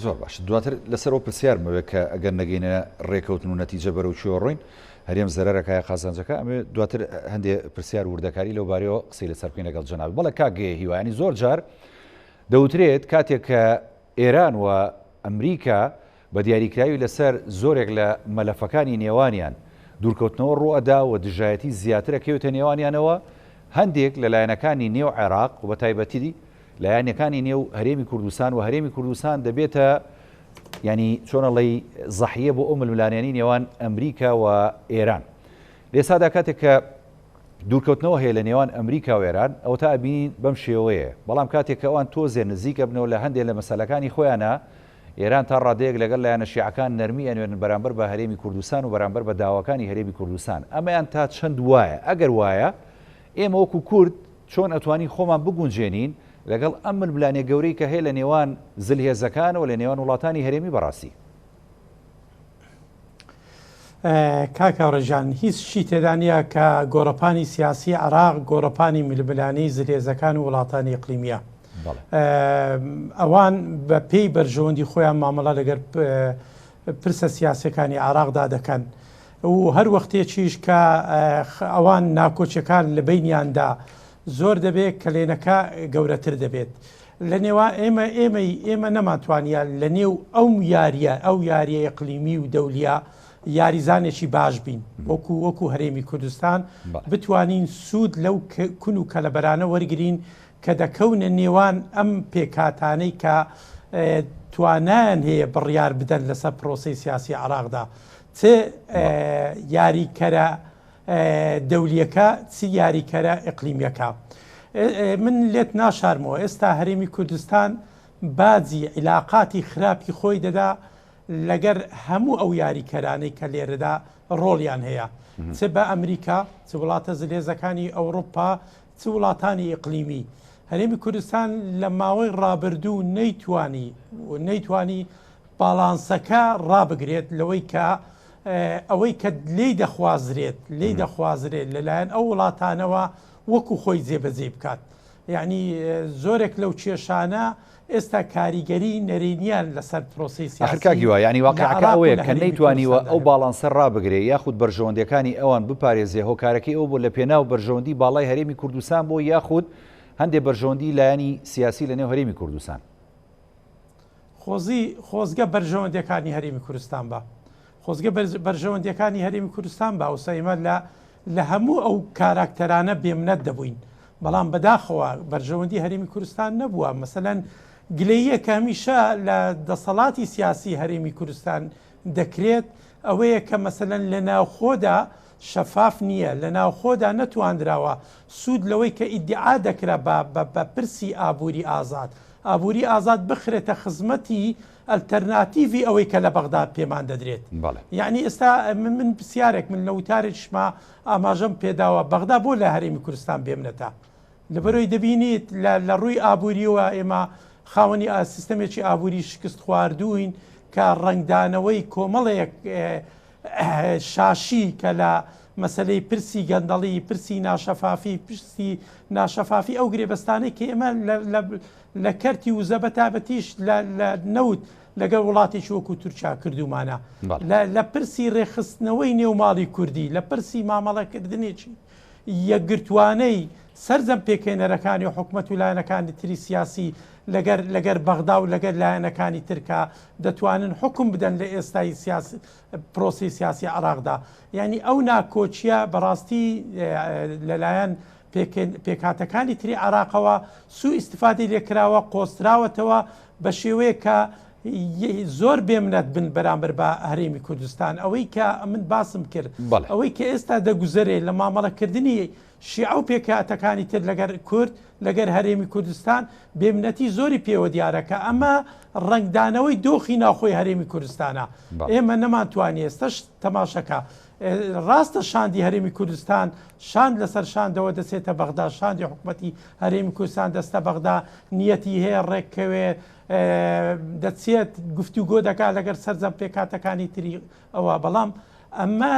زۆر باش دواتر لەسەر ئەو پرسیارم ئەوێ کە ئەگەر نەگەینە ڕێکەوتن و نەتیجە بەرەو کوێ ڕۆین هەرێم زەرەرەکە یا قازانجەکە ئەمێ دواتر هەندێ پرسیار وردەکاری لەو بارەیەوە قسەی لەسەر بکەین لەگەڵ جەنابت بەڵێ کاک هیوایانی زۆر جار دەوترێت کاتێک کە ئێران و ئەمریکا بە دیاریکراوی لەسەر زۆرێک لە مەلەفەکانی نێوانیان دوورکەوتنەوە ڕووئەدا و دژایەتی زیاتر ئەکەوێتە نێوانیانەوە، هەندێک لە لایەنەکانی نێو عێراق و بەتایبەتی. لایەنەکانی نێو هەرێمی کوردستان و هەرێمی کوردستان دەبێتە ینی چۆنەڵی زەحیە بۆ ئەو ململانێنی نێوان ئەمریکا و ئێران. لێسادا کاتێک کە دوورکەوتنەوە هەیە لە نێوان ئەمریکا و ئێران ئەوەتا ئەبینین بەم شێوەیە، بەڵام کاتێک کە ئەوان تۆزێ نزیک ئەبنەوە لە هەندێ لە مەسەلەکانی خۆیانا، ئێران تا ڕادەیەک لەگەڵ لایەنە شیعەکان نەرمی ئەنوێنن بەرامبەر بە هەرێمی کوردستان و بەرامبەر بە داواکانی هەرێمی کوردستان. ئەمەیان تا چەند وایە؟ ئەگەر وایە ئێمە وەکو کورد چۆن ئەتوانین خۆمان بگونجێنین لەگەڵ ئەم ململانێ گەورەی کە هەیە لە نێوان زلهێزەکان و لە نێوان وڵاتانی هەرێمی بەڕاستی؟ کاک هاوڕێ جان هیچ شکی تێدا نییە کە گۆڕەپانی سیاسی عێراق گۆڕەپانی ململانێی زلهێزەکان و وڵاتانی ئیقلیمیە. ئەوان بە پێی بەرژەوەندی خۆیان مامەڵە لەگەر پرسە سیاسەکانی عێراقدا دەکەن و هەر وەختێکیش کە ئەوان ناکۆچەکان لە بینیاندا زۆر دەبێت کەلێنەکە گەورەتر دەبێت. لە نێوان ئێمە ئێمەی ئێمە نەمانتوانیە لە نێو ئەو یاریە ئەو یاریە ئیقلیمی و دەولیە یاریزانێکی باش بین وەکو وەکو هەرێمی کوردستان بتوانین سوود لەو کون و کەلەبەرانە وەرگین کە دەکەونە نێوان ئەم پێکهاتانەی کە توانایان هەیە بڕیار بدەن لەسەر پرۆسی سیاسی عراقدا چ یاریکەرە دەولیەکە چ یاریکەرە ئیقلیمیەکە. من لێت ناشارمەوە ئێستا هەرێمی کوردستان باجی عیلاقاتی خراپی خۆی دەدا لەگەر هەموو ئەو یاریکەرانەی کە لێرەدا ڕۆڵیان هەیە چ بە ئەمریکا چ وڵاتە زلهێزەکانی ئەوروپا چ وڵاتانی ئیقلیمی هەرێمی کوردستان لە ماوەی ڕابردوو نەیتوانی نەیتوانی باڵانسەکە ڕابگرێت لەوەی کە ئەوەی کە لێی دەخوازرێت لێی دەخوازرێت لەلایەن ئەو وڵاتانەوە وەکو خۆی جێبەجێ بکات یعنی زۆرێک لەو کێشانە ئێستا کاریگەری نەرێنیان لەسەر پرۆسی سیاسی کاک هیوا یعنی واقعەکە ئەوەیە کە نەیتوانیوە ئەو باڵانسە ڕابگرێ یاخود بەرژەوەندیەکانی ئەوان بپارێزێ هۆکارەکەی ئەو بۆ لە پێناو بەرژەوەندی باڵای هەرێمی کوردستان بۆ یاخود هەندێ بەرژەوەندی لایەنی سیاسی لە نێو هەرێمی کوردستان. خۆزی خۆزگە بەرژەوەندیەکانی هەرێمی کوردستان با خۆزگە بەرژەوەندیەکانی هەرێمی کوردستان با ئەوسا ئێمە لە لە هەموو ئەو کاراکتەرانە بێمنەت دەبووین بەڵام بەداخەوە بەرژەوەندی هەرێمی کوردستان نەبووە مەسەلەن گلەییە کە هەمیشە لە دەسەڵاتی سیاسی هەرێمی کوردستان دەکرێت ئەوەیە کە مەسەلەن لە ناوخۆدا شەفاف نییە لە ناوخۆدا نەتواندراوە سوود لەوەی کە ئیدعا دەکرا بە پرسی ئابووری ئازاد ئابووری ئازاد بخرێتە خزمەتی ئەلتەرناتیڤی ئەوەی کە لە بەغدا پێمان دەدرێت. یەعنی ئێستا من پرسیارێک من لە وتارێکیشما ئاماژەم پێداوە بەغدا بۆ لە هەرێمی کوردستان بێمنەتە؟ لەبەرئەوەی دەبینیت لە ڕووی ئابووریەوە ئێمە خاوەنی سیستەمێکی ئابووری شکست خواردووین کە ڕەنگدانەوەی کۆمەڵێک شاشی کە لە مەسەلەی پرسی گەندەڵی، پرسی ناشەفافی، پرسی ناشەفافی ئەو گرێبەستانەی کە ئێمە لە کەرتی وزە بە تایبەتیش لە نەوت لەگەڵ وڵاتێکی وەکو تورکیا کردومانە لە پرسی ڕێکخستنەوەی نێو ماڵی کوردی لە پرسی مامەڵەکردنێکی یەکگرتوانەی سەرجەم پێکهێنەرەکانی حکومەت و لایەنەکانی تری سیاسی لەگەر لەگەر بەغدا و لەگەر لایەنەکانی تر کە دەتوانن حوکم بدەن لە ئێستای سیاسی پرۆسەی سیاسی عێراقدا یعنی ئەو ناکۆکیە بەڕاستی لەلایەن پێکهاتەکانی تری عێراقەوە سوء ئیستفادەی لێکراوە قۆستراوەتەوە بە شێوەیەک کە زۆر بێمنەت بن بەرامبەر بە هەرێمی کوردستان ئەوەی کە من باسم کرد ئەوەی کە ئێستا دەگوزەرێ لە مامەڵەکردنی شیعە و پێکهاتەکانی تر لەگەر کورد لەگەر هەرێمی کوردستان بێمنەتی زۆری پێوە دیارە کە ئەمە ڕەنگدانەوەی دۆخی ناوخۆی هەرێمی کوردستانە ئێمە نەمانتوانی ئێستەش تەماشەکە ڕاستە شاندی هەرێمی کوردستان شاند لەسەر شاندەوە دەچێتە بەغدا شاندی حکوومەتی هەرێمی کوردستان دەستە بەغدا نیەتی هەیە ڕێککەوێ دەچێت گفتوگۆ دەکات لەگەر سەرجەم پێکاتەکانی تری ئەوە بەڵام ئەمە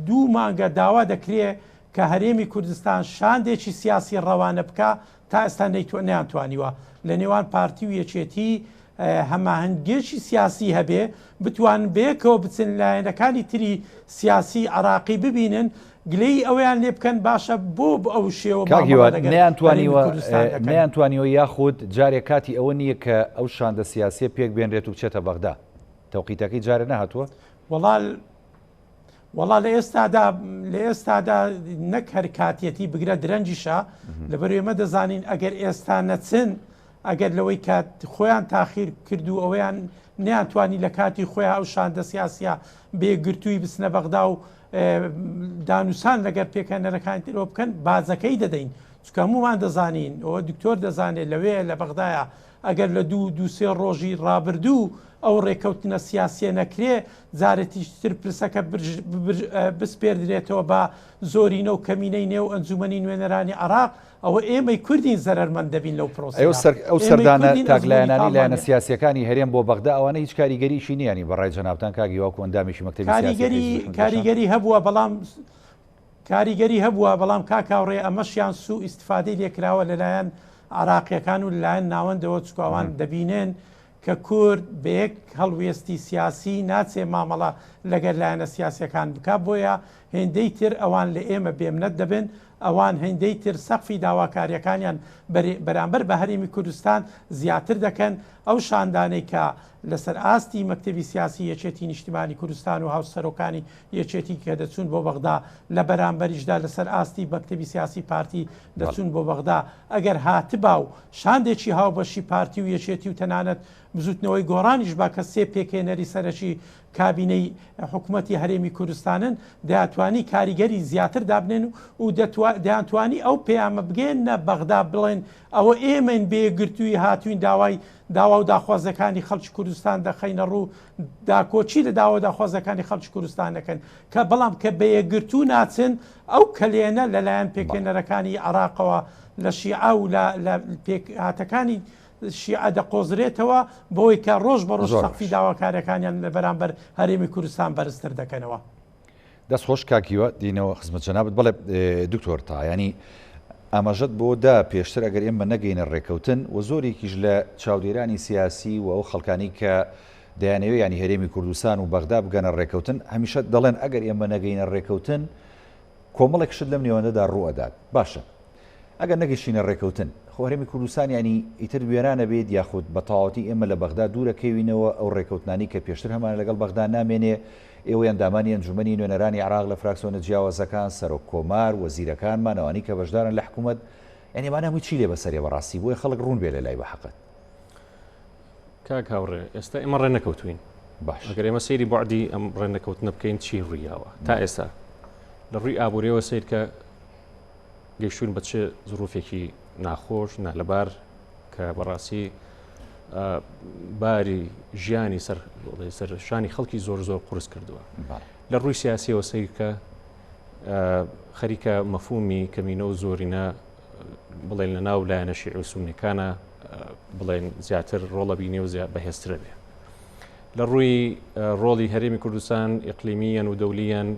دوو مانگە داوا دەکرێ کە هەرێمی کوردستان شاندێکی سیاسی ڕەوانە بکا تا ئێستا نەیانتوانیوە لە نێوان پارتی و یەکێتی هەماهەنگیەکی سیاسی هەبێ بتوانن بەیەکەوە بچن لایەنەکانی تری سیاسی عراقی ببینن گلەیی ئەوەیان لێ بکەن باشە بۆ ئەو شێوە کاک هیوا مامەڵە لەگەر هەرێمی نەیانتوانیوە کوردستان دەکەن. نەیانتوانیوە یاخود جارێ کاتی ئەوە نییە کە ئەو شاندە سیاسیە پێک بێنرێت و بچێتە بەغدا تەوقیتەکەی جارێ نەهاتووە؟ وەڵا وەڵا لە ئێستادا لە ئێستادا نەک هەر کاتیەتی بگرە درەنگیشە لەبەر ئێمە دەزانین ئەگەر ئێستا نەچن ئەگەر لەوەی کە خۆیان تاخیر کرد و ئەوەیان نەیانتوانی لە کاتی خۆیان ئەو شاندە سیاسیە بێگرتووی بچنە بەغدا و دانوسان لەگەر پێکهێنەرەکانی ترەوە بکەن باجەکەی دەدەین چونکە هەموومان دەزانین ئەوە دکتۆر دەزانێت لەوێ لە بەغدایە ئەگەر لە دوو دوو سێ ڕۆژی ڕابردوو ئەو ڕێکەوتنە سیاسیە نەکرێ جارێتیش تر پرسەکە بسپێردرێتەوە بە زۆرینە و کەمینەی نێو ئەنجومەنی نوێنەرانی عێراق ئەوە ئێمەی کوردین زەرەرمەند دەبین لەو پرۆسەیە. ئەو سەردانە تاکلایەنانەی لایەنە سیاسییەکانی هەرێم بۆ بەغدا ئەوانە هیچ کاریگەریی نییە یانی بە ڕای جەنابتان کاک هیوا وەکو ئەندامێکی مەکتەبی سیاسی حیزبی حکومەت کاریگەری هەبووە بەڵام کاریگەری هەبووە بەڵام کاک هاوڕێ ئەمەشیان سوو ئیستفادەی لێکراوە لەلایەن عراقیەکان و لەلایەن ناوەندەوە چونکە ئەوان دەبینن کە کورد بە یەک هەڵوێستی سیاسی ناچێ مامەڵە لەگەر لایەنە سیاسیەکان بکا بۆیە هێندەی تر ئەوان لە ئێمە بێمنەت دەبن ئەوان هێندەی تر سەقفی داواکاریەکانیان بەرامبەر بە هەرێمی کوردستان زیاتر دەکەن ئەو شاندانەی کە لەسەر ئاستی مەکتەبی سیاسی یەکێتی نیشتیمانی کوردستان و هاوسەرۆکانی یەکێتی کە دەچوون بۆ بەغدا لە بەرامبەریشدا لەسەر ئاستی مەکتەبی سیاسی پارتی دەچوون بۆ بەغدا ئەگەر هاتبا و شاندێکی هاوبەشی پارتی و یەکێتی و تەنانەت بزوتنەوەی گۆڕانیش با کە سێ پێکهێنەری سەرەکی کابینەی حکومەتی هەرێمی کوردستانن دەیانتوانی کاریگەری زیاتر دابنێن و دەیانتوانی ئەو پەیامە بگەیەننە بەغدا بڵێن ئەوە ئێمەین بە یەکگرتوویی هاتووین داوای داوا و داخوازەکانی خەڵکی کوردستان دەخەینە ڕوو داکۆکی لە داوا و داخوازەکانی خەڵکی کوردستان دەکەن کە بەڵام کە بە یەکگرتوو ناچن ئەو کەلێنە لەلایەن پێکهێنەرەکانی عێراقەوە لە شیعە و لە پێکهاتەکانی شیعە دەقۆزرێتەوە بۆی کە ڕۆژ بە ڕۆژ سەقفی داواکاریەکانیان لە بەرامبەر هەرێمی کوردستان بەرزتر دەکەنەوە. دەست خۆش کاک هیوا دینەوە خزمەت جەنابت بەڵێ دکتۆر تا ینی ئاماژەت بۆ دا پێشتر ئەگەر ئێمە نەگەینە ڕێکەوتن و زۆرێکیش لە چاودێرانی سیاسی و ئەو خەڵکانی کە دەیانەوێ ینی هەرێمی کوردستان و بەغدا بگەنە ڕێکەوتن هەمیشە دەڵێن ئەگەر ئێمە نەگەینە ڕێکەوتن کۆمەڵێک شت لەم نێوەندەدا ڕووئەدات باشە ئەگەر نەگەشتینە ڕێکەوتن خۆ هەرێمی کوردستان یانی ئیتر وێران ئەبێت یاخود بە تەواوەتی ئێمە لە بەغدا دوورەکەوینەوە ئەو ڕێکەوتنانی کە پێشتر هەمانە لەگەڵ بەغدا نامێنێ ئێوەی ئەندامانی ئەنجومەنی نوێنەرانی عێراق لە فراکسۆنە جیاوازەکان سەرۆک کۆمار وەزیرەکانمان ئەوانی کە بەشدارن لە حکوومەت یانی ئەمانە هەمووی چی لێ بەسەرێ بەڕاستی بۆیە خەڵک ڕوون بێ لە لای بە حەقت. کاک هاوڕێ ئێستا ئێمە ڕێ نەکەوتوین باش ئەگەر ئێمە سەیری بەعدی ئەم ڕێنەکەوتنە بکەین چی ڕوویاوە تا ئێستا لە ڕووی ئابووریەوە سیر کە گەیشتوین بە چ زروفێکی ناخۆش نالەبار کە بەڕاستی باری ژیانی سەر سەر شانی خەڵکی زۆر زۆر قورس کردووە لە ڕووی سیاسیەوە سیر کە خەریکە مەفهومی کەمینە و زۆرینە بڵێن لە ناو لایەنە شیعی و سوننەکانە بڵێن زیاتر ڕۆڵە بینێ و بەهێزترە بێ لە ڕووی ڕۆڵی هەرێمی کوردستان ئیقلیمیەن و دەولیەن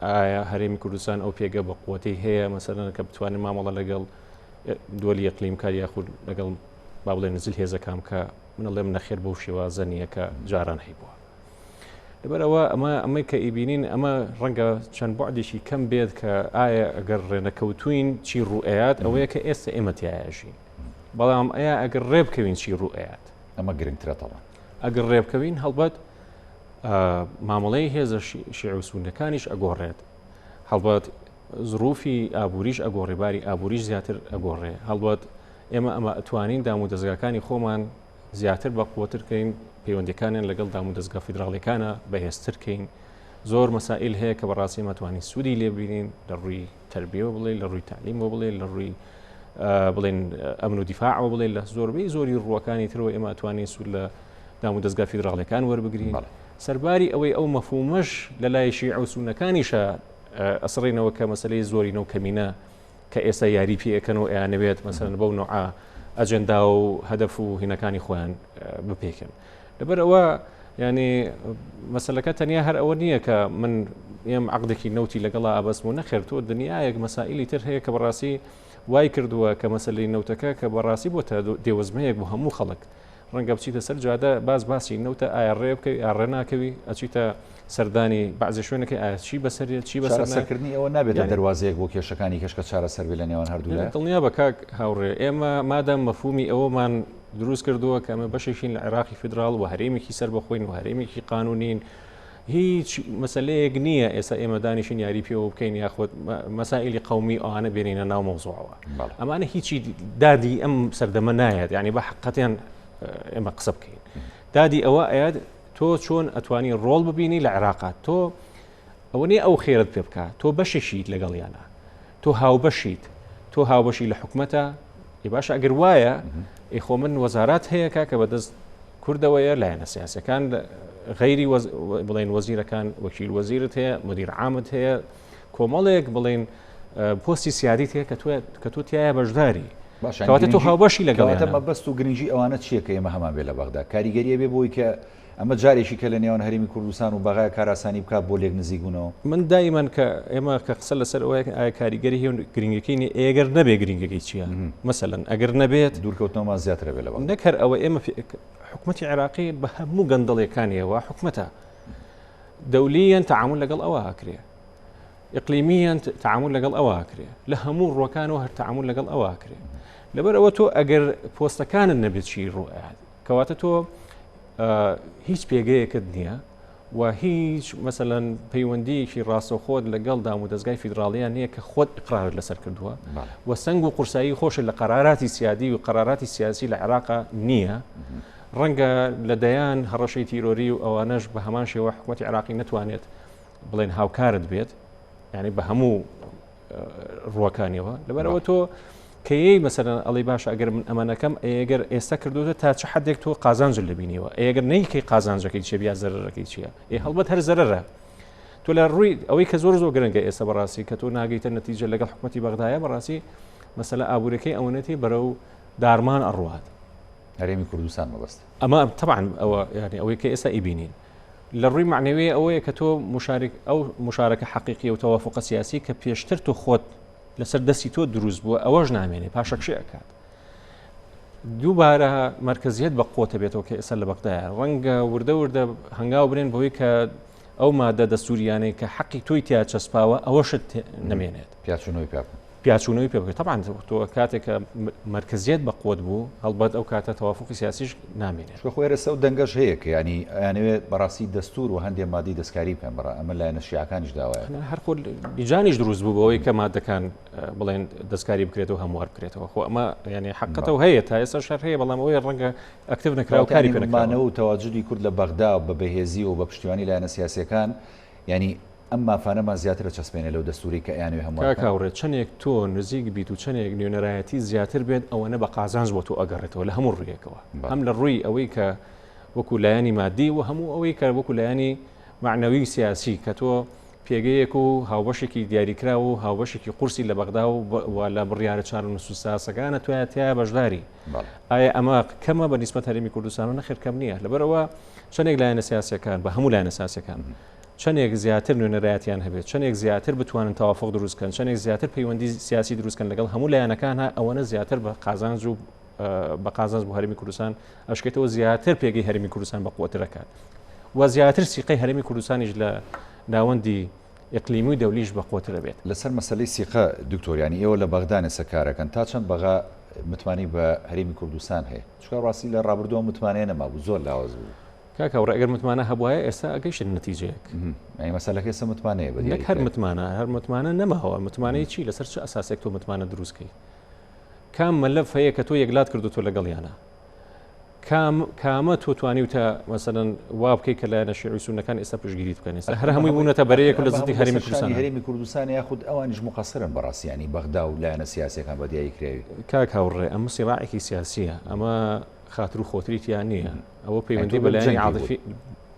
ئایا هەرێمی کوردستان ئەو پێگە بە قوتەی هەیە مەسەلەن کە بتوانێت مامەڵە لەگەڵ دووەلی ئیقلیم کار یاخود لەگەڵ با بڵێن نزل هێزەکان کە منەڵێم نەخێر بەو شێوازە نییە کە جاران هەیبووە. لەبەرئەوە ئەمە ئەمەی کە ئیبینین ئەمە ڕەنگە چەند بەعدێکی کەم بێت کە ئایا ئەگەر ڕێنەکەوتوین چی ڕوئەیات ئەوەیە کە ئێستا ئێمە تیایژین بەڵام ئەیا ئەگەر ڕێ بکەوین چی ڕوئەیات ئەمە گرنگترە تەڵە ئەگەر ڕێ بکەوین هەڵبەت مامەڵەی هێزە شیع و سونەکانیش ئەگۆڕێت هەڵبەت زروفی ئابووریش ئەگۆڕێ باری ئابووریش زیاتر ئەگۆڕێ هەڵبەت ئێمە ئەمە ئەتوانین دام و دەزگاکانی خۆمان زیاتر بەقوەتر کەین، پەیوەندیەکانیان لەگەڵ دامودەزگا فیدراڵیەکانە بەهێزتر کەین، زۆر مەسائیل هەیە کە بەڕاستی ئێمە توانین سوودی لێ ببینین لە ڕووی تەربیەوە بڵێ لە ڕووی تەعلیمەوە بڵێ لە ڕووی بڵێن ئەمن و دیفاعەوە بڵێ لە زۆربەی زۆری ڕووەکانی ترەوە ئێمە توانین سوود لە دامودەزگا فیدراڵیەکان وەربگرین سەرباری ئەوەی ئەو مەفهومەش لە لای شیعە و سوننەکانیشە ئەسڕینەوە کە مەسەلەی زۆرینە و کەمینە کە ئێستا یاری پێ ئەکەن و ئەیانەوێت مەسەلەن بەو نوعە ئەجێندا و هەدەف و هینەکانی خۆیان بپێکن لەبەر ئەوە ینی مەسلەکە تەنیا هەر ئەوە نییە کە من ئێم عقدێکی نەوتی لەگەڵا ئابەسم و نەخێر تۆ دنیایەک مەسائلی تر هەیە کە بەڕاستی وای کردووە کە مەسلەی نەوتەکە کە بەڕاستی بۆتە دێوەزمەیەک بۆ هەموو خەڵک ڕەنگە بچیتە سەر جادە باس باسی نەوتە ئایا ڕێ بکەوی ئا ڕێ ناکەوی ئەچیتە سەردانی بەعزێ شوێنەکەی ئایا چی بەسەر چی بەسەر چارەسەرکردنی ئەوە نابێتە دەروازەیەک بۆ کێشەکانی کەش کە چارەسەر بێ لە نێوان هەردوولا؟ دڵنیا بە کاک هاوڕێ ئێمە مادام مەفهومی ئەوەمان دروست کردووە کە ئەمە بەشێکین لە عێراقی فیدراڵ و هەرێمێکی سەربەخۆین و هەرێمێکی قانونین. هیچ مەسلەیەک نییە ئێستا ئێمە دانیشین یاری پێوە بکەین یاخود مەسائلی قومی ئەوانە بێنینە ناو مەوزوعەوە ئەمانە هیچی دادی ئەم سەردەمە نایەت یعنی بە حقەتیان ئێمە قسە بکەین دادی ئەوە ئەیاد تۆ چۆن ئەتوانی ڕۆڵ ببینی لە عێراقات تۆ ئەوە نیە ئەو خێرت پێ بکە تۆ بەشێکیت لەگەڵیانە تۆ هاوبەشیت تۆ هاوبەشی لە حکومەتە ئی باشە ئەگەر وایە ئی خۆ من وەزارات هەیە کاکە بەدەست کوردەوەیە لایەنە سیاسەکان غەیری بڵێن وەزیرەکان وەکیل وەزیرت هەیە مدیر عامت هەیە کۆمەڵێک بڵێن پۆستی سیادیت هەیە کە تۆ کە تۆ تایە بەشداری کەواتە تۆ هاوبەشی لەگەڵ مەبەست و گرنگی ئەوانە چییە کە ئێمە هەمان بێ لە بەغدا کاریگەریە بێ بۆی کە ئەمە جارێکی کە لە نێوان هەرێمی کوردستان و بەغای کاراسانی بکات بۆ لێک نزیک بوونەوە. من دایمەن کە ئێمە کە قسە لەسەر ئەوەیە ئایا کاریگەری هەیە و گرنگەکەی نیە ئێگەر نەبێ گرنگەکەی چییە مەسەلەن ئەگەر نەبێت دوورکەوتنەوەمان زیاترە بێ لە بەغدا. نەک هەر ئەوە ئێمە حکومەتی عێراقی بە هەموو گەندەڵیەکانیەوە حکومەتە دەولیەن تەعامول لەگەڵ ئەوە ئەکرێ ئیقلیمیەن تەعامول لەگەڵ ئەوە ئەکرێ لە هەموو ڕووەکانەوە هەر تەعامول لەگەڵ ئەوە ئەکرێ لەبەر ئەوە تۆ ئەگەر پۆستەکانت نەبێت چی ڕوئەیات کەواتە تۆ هیچ پێگەیەکت نییە و هیچ مەسەلەن پەیوەندیەکی ڕاستەوخۆت لەگەڵ دام و دەستگای فیدراڵیان نییە کە خۆت ئقرارت لەسەر کردووە و سنگ و قورسایی خۆشت لە قەراراتی سیادی و قەراراتی سیاسی لە عێراقا نییە ڕەنگە لە دەیان هەڕەشەی تیرۆری و ئەوانەش بە هەمان شێوە حکوومەتی عێراقی نەتوانێت بڵێن هاوکارت بێت یعنی بە هەموو ڕووەکانیەوە لەبەرەوە تۆ کەیەی مەسەرەن ئەڵی باشە ئەگەر من ئەمە نەکەم ئەگەر ئێستا کردوتە تا چ حدێک تۆ قازانج لە بینیوە ئەگەر نیکەی قازانجەکەی چێ بیا زەرەکەی چییە ئێ هەڵبەت هەر زەرەرە تۆ لە ڕووی ئەوەی کە زۆر زۆر گرنگە ئێستا بەڕاستی کە تۆ ناگەیتە نەتیجە لەگەڵ حکوومەتی بەغدایە بەڕاستی مەسەلە ئابوورەکەی ئەوەنەتی بەرەو دارمان ئەڕوات هەرێمی کوردستان مەبەست ئەمە طبعا ئەوە یعنی ئەوەی کە ئێستا ئیبینین لە ڕووی مەعنەویە ئەوەیە کە تۆ مشارک ئەو مشارەکە حەقیقی و تەوافقە سیاسی کە پێشتر تۆ خۆت لەسەر دەستی تۆ دروست بووە ئەوەش نامێنێ پاشەکشێ ئەکات دووبارە مرکزیت بە قوتە بێتەوە کە ئێستا لە بەغدایە ڕەنگە وردە وردە هەنگاو برێن بۆی کە ئەو مادە دەستوریانەی کە حەقی تۆی تیا چەسپاوە ئەوەشت نەمێنێت پیاچوونەوەی پێ بکەن. پیاچوونەوەی پێ بکەیت تەبعەن تۆ کاتێک کە مەرکەزیەت بە قوت بوو هەڵبەت ئەو کاتە تەوافقی سیاسیش نامێنێت. چونکە خۆ ئێرەسە ئەو دەنگەش هەیە کە یانی ئەیانەوێت بەڕاستی دەستوور و هەندێ مادەی دەستکاری بکەن بەڕا ئەمە لایەنە شیعەکانیش داوایان. هەر خۆ لیجانیش دروست بوو بەوەی کە مادەکان بڵێن دەستکاری بکرێتەوە هەموار بکرێتەوە خۆ ئەمە یانی حەقەتە و هەیە تا ئێستا شەر هەیە بەڵام ئەوەی ڕەنگە ئەکتیڤ نەکرا و کاری پێ نەکراوە. مانەوە و تەواجودی کورد لە بەغدا بە بەهێزی و بە پشتیوانی لایەنە سیاسیەکان یانی ئەم مافانەمان زیاتر ئەچەسپێنێ لەو دەستوورەی کە ئەیانەوێ هەموار کاک بکەن. هاوڕێ چەنێک تۆ نزیک بیت و چەنێک نوێنەرایەتی زیاتر بێت ئەوەنە بە قازانج بۆ تۆ ئەگەڕێتەوە لە هەموو ڕوویەکەوە هەم لە ڕووی ئەوەی کە وەکو لایەنی مادی و هەموو ئەوەی کە وەکو لایەنی مەعنەوی و سیاسی کە تۆ پێگەیەک و هاوبەشێکی دیاریکراو و هاوبەشێکی قورسی لە بەغدا و لە بڕیارە چارەنووسسازەکانە توایە تیایا بەشداری ئایا ئەمە کەمە بە نیسبەت هەرێمی کوردستان و نەخێر کەم نییە لەبەرئەوە چەندێک لایەنە سیاسیەکان بە هەموو لایەنە سیاسیەکان چەندێک زیاتر نوێنەرایەتیان هەبێت چەندێک زیاتر بتوانن تەوافق دروست کەن چەندێک زیاتر پەیوەندی سیاسی دروست کەن لەگەڵ هەموو لایەنەکان ئەوەنە زیاتر بە قازانج و بە قازانج بۆ هەرێمی کوردستان ئەشکێتەوە زیاتر پێگەی هەرێمی کوردستان بە قوترەکات و زیاتر سیقەی هەرێمی کوردستانیش لە ناوەندی ئیقلیمی و دەولیش بە قوترە بێت. لەسەر مەسەلەی سیقە دکتۆر یانی ئێوە لە بەغدان ئێستا کارەکەن تا چەند بەغا متمانەی بە هەرێمی کوردستان هەیە چونکە ڕاستی لە ڕابردوو ئەم متمانەیە نەمابوو زۆر لاواز بوو. کاک هاوڕێ ئەگەر متمانە هەبوایە ئێستا ئەگەیشتن نەتیجەیەک. یانی مەسەلەکە ئێستا متمانەیە بە نەک هەر دیاریکراوی. متمانە هەر متمانە نەماوە متمانەی چی لەسەر چ ئەساسێک تۆ متمانە دروست کەی کام مەلەف هەیە کە تۆ یەکلات کردوتۆ لەگەڵیانە کام کامە تۆ توانیوتە مەسەلەن وا بکەی کە لایەنە شیعی و سوننەکان ئێستا پشتگیریت بکەن ئێستا هەر هەمووی بوونەتە بەرەیەک و لە زدی هەرێمی کوردستان هەرێمی کوردستان یاخود ئەوانیش مقەسرن بەڕاستی ینی بەغدا و لایەنە سیاسیەکان بە دیاریکراوی. کاک هاوڕێ ئەمە سیڕاعێکی سیاسیە ئەمە خاتر و خۆتری تیا نییە ئەوە پەیوەندی بە لایەنی عاتفی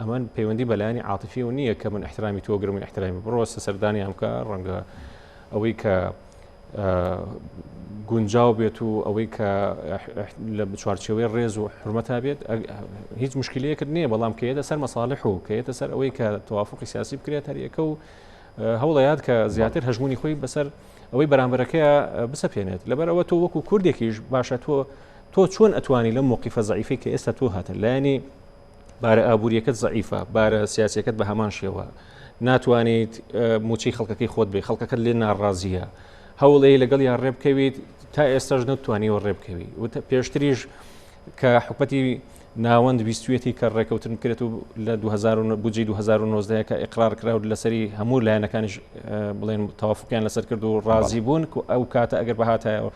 ئەمە پەیوەندی بە لایەنی عاتفیەوە نییە کە من احترامی تۆ گرم من احترامی بڕۆ سەردانیان بکە ڕەنگە ئەوەی کە گونجاو بێت و ئەوەی کە لە چوارچێوەی ڕێز و حرمەتا بێت هیچ مشکلەیەکت نییە بەڵام کە یەتە سەر مەساڵح و کە یەتە سەر ئەوەی کە توافقی سیاسی بکرێت هەریەکە و هەوڵەیات کە زیاتر هەژمونی خۆی بەسەر ئەوەی بەرامبەرەکەی بسەپێنێت لەبەر ئەوە تۆ وەکو کوردێکیش باشە تۆ تۆ چۆن ئەتوانی لەم موقیفە زەعیفەی کە ئێستا تۆ هاتە لایەنی بارە ئابووریەکەت زەعیفە بارە سیاسەکەت بە هەمان شێوە ناتوانیت موچەی خەڵکەکەی خۆت بێ خەڵکەکەت لێ ناڕازیە هەوڵەیە لەگەڵ یان ڕێ بکەویت تا ئێستاش نەتوانیوە ڕێ بکەوی پێشتریش کە حکوەتی ناوەند ویستویەتی کە ڕێکەوتن بکرێت و لە 2000 بودجەی 2019 کە ئیقرار کرا و لەسەری هەموو لایەنەکانیش بڵێن تەوافقیان لەسەر کرد و ڕازی بوون و ئەو کاتە ئەگەر بەهاتایەوە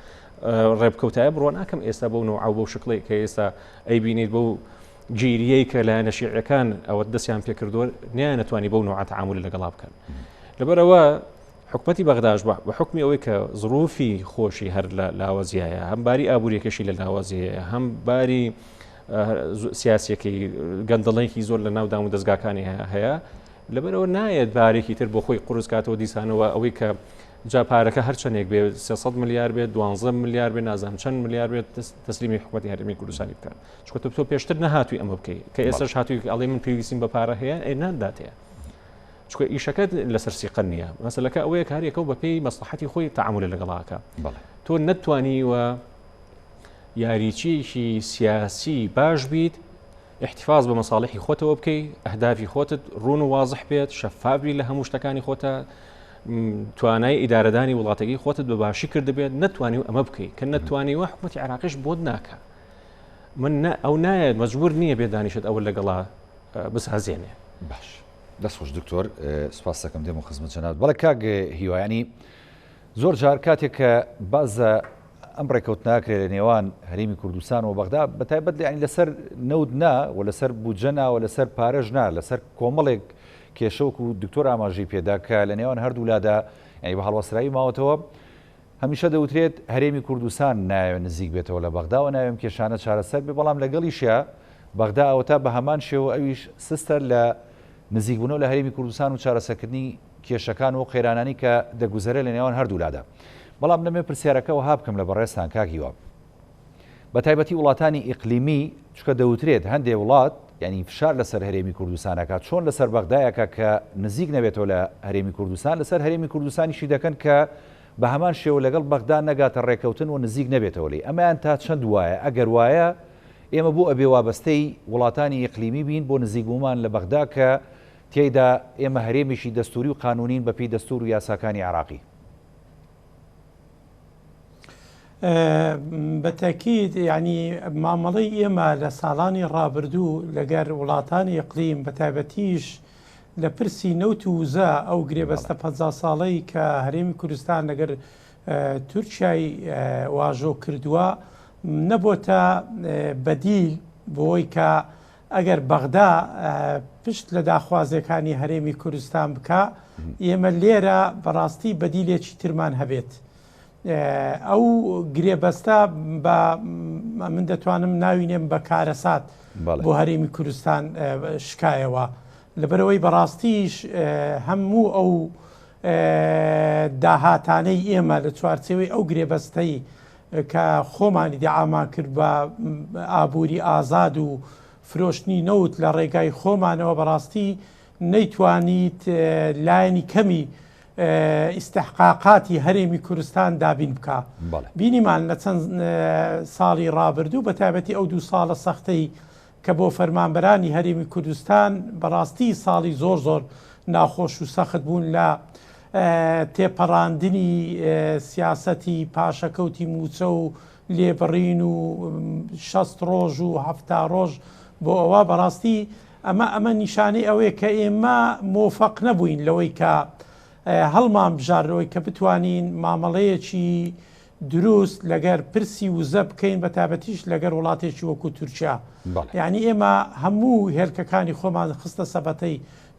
ڕێبکەوتایە بڕۆ ناکەم ئێستا بەو نەوع و بەو شکڵی کە ئێستا ئەیبینیت بەو گیریەی کە لایەنە شیعەکان ئەوە دەستیان پێکردووە نیانەتوانی بەو نوعە تعامل لەگەڵا بکەن لەبەرەوە حکومەتی بەغداش بە حکمی ئەوەی کە زروفی خۆشی هەر لە لاوەزیایە هەم باری ئابوووریەکەشی لە لاوەزیەیە هەم باری سیاسەکەی گەندەڵێکی زۆر لە ناو دام و دەستگاکانی هەیە لەبەرەوە نایەت بارێکی تر بۆ خۆی قورس کاتەوە دیسانەوە ئەوەی کە جا پارەکە هەرچەندێک بێ 300 ملیار بێت 12 ملیار بێ نازانم چەند ملیار بێت تەسلیمی حکوومەتی هەرێمی کوردستانی بکات چونکە تۆ پێشتر نەهاتووی ئەمە بکەیت کە ئێستاش هاتووی ئەڵێ من پێویستیم بە پارە هەیە ئێ ناداتەیە چونکە ئیشەکەت لەسەر سیقە نییە مەسلەکە ئەوەیە کارێکە و بەپێی مەسلحەتی خۆی تعامل لەگەڵاکە تۆ نەتوانی وە یاریچیەکی سیاسی باش بیت احتفاظ بە مەساڵحی خۆتەوە بکەی ئەهدافی خۆتت ڕوون و وازح بێت شەفافی لە هەموو شتەکانی خۆتە توانای ئیدارەدانی وڵاتەکەی خۆتت بە باشی کردبێت نەتوانی و ئەمە بکەیت کە نەتوانیوە حکوومەتی عراقیش بۆت ناکە من ئەو نایەت مەجبور نییە بێ دانیشت ئەوە لەگەڵا بسازێنێ. باش دەست خۆش دکتۆر سپاس دەکەم دێمە خزمەت جەنابت بەڵێ کاک هیوایانی زۆر جار کاتێک کە بازە ئەم ڕێکەوت ناکرێت لە نێوان هەرێمی کوردستان و بەغدا بە تایبەت لە لەسەر نەوت نا و لەسەر بودجە نا و لەسەر پارەش نا لەسەر کۆمەڵێک کێشەوەک و دکتۆر ئاماژەی پێدا کە لە نێوان هەردوو لادا یعنی بە هەڵوەسراوی ماوەتەوە هەمیشە دەوترێت هەرێمی کوردستان نایەوێت نزیک بێتەوە لە بەغدا و نایەوێت ئەم کێشانە چارەسەر بێت، بەڵام لەگەڵیشیا بەغدا ئەوەتا بە هەمان شێوە ئەویش سستە لە نزیکبوونەوە لە هەرێمی کوردستان و چارەسەرکردنی کێشەکان و قەیرانانی کە دەگوزەرێت لە نێوان هەردوولادا. بەڵام دەمەوێت پرسیارەکە وەها بکەم لە بەڕێزتان کاک هیوا، بە تایبەتی وڵاتانی ئیقلیمی، چونکە دەوترێت هەندێ وڵات یانی فشار لەسەر هەرێمی کوردستان ئەکات، چۆن لەسەر بەغدای ئەکا کە نزیک نەبێتەوە لە هەرێمی کوردستان، لەسەر هەرێمی کوردستانیشی دەکەن کە بە هەمان شێوە لەگەڵ بەغدا نەگاتە ڕێکەوتن و نزیک نەبێتەوە لێی، ئەمەیان تا چەند وایە؟ ئەگەر وایە ئێمە بۆ ئەبێ وابەستەی وڵاتانی ئیقلیمی بین بۆ نزیکبوومان لە بەغدا کە تیایدا ئێمە هەرێمێکی دەستووری و قانوونین بەپێی دەستوور و یاساکانی عێراقی؟ بە تەکید یعنی مامەڵەی ئێمە لە ساڵانی ڕابردوو لەگەر وڵاتانی ئیقلیم بە تایبەتیش لە پرسی نەوت و وزە ئەو گرێبەستە 50 ساڵەی کە هەرێمی کوردستان لەگەر تورکیای واژۆ کردووە نەبۆتە بەدیل بۆی کە ئەگەر بەغدا پشت لە داخوازیەکانی هەرێمی کوردستان بکا ئێمە لێرە بەڕاستی بەدیلێکی ترمان هەبێت. ئەو گرێبەستە بە من دەتوانم ناوی نێم بە کارەسات بۆ هەرێمی کوردستان شکایەوە لەبەرەوەی بەڕاستیش هەموو ئەو داهاتانەی ئێمە لە چوارچێوەی ئەو گرێبەستەی کە خۆمان ئیدعامان کرد بە ئابووری ئازاد و فرۆشتنی نەوت لە ڕێگای خۆمانەوە بەڕاستی نەیتوانیت لایەنی کەمی ئیستحقاقاتی هەرێمی کوردستان دابین بکا. بینیمان لە چەند ساڵی ڕابردوو بە تایبەتی ئەو دوو ساڵە سەختەی کە بۆ فەرمانبەرانی هەرێمی کوردستان بەڕاستی ساڵی زۆر زۆر ناخۆش و سەخت بوون لە تێپەڕاندنی سیاسەتی پاشەکەوتی مووچە و لێبڕین و 60 ڕۆژ و هەفتا ڕۆژ بۆ ئەوە بەڕاستی ئەمە ئەمە نیشانەی ئەوەیە کە ئێمە مۆفەق نەبووین لەوەی کە هەڵمان بژارەوەی کە بتوانین مامەڵەیەکی دروست لەگەر پرسی وزە بکەین بە تابەتیش لەگەر وڵاتێکی وەکو تورکیا یعنی ئێمە هەموو هێلکەکانی خۆمان خستە سەبەتەی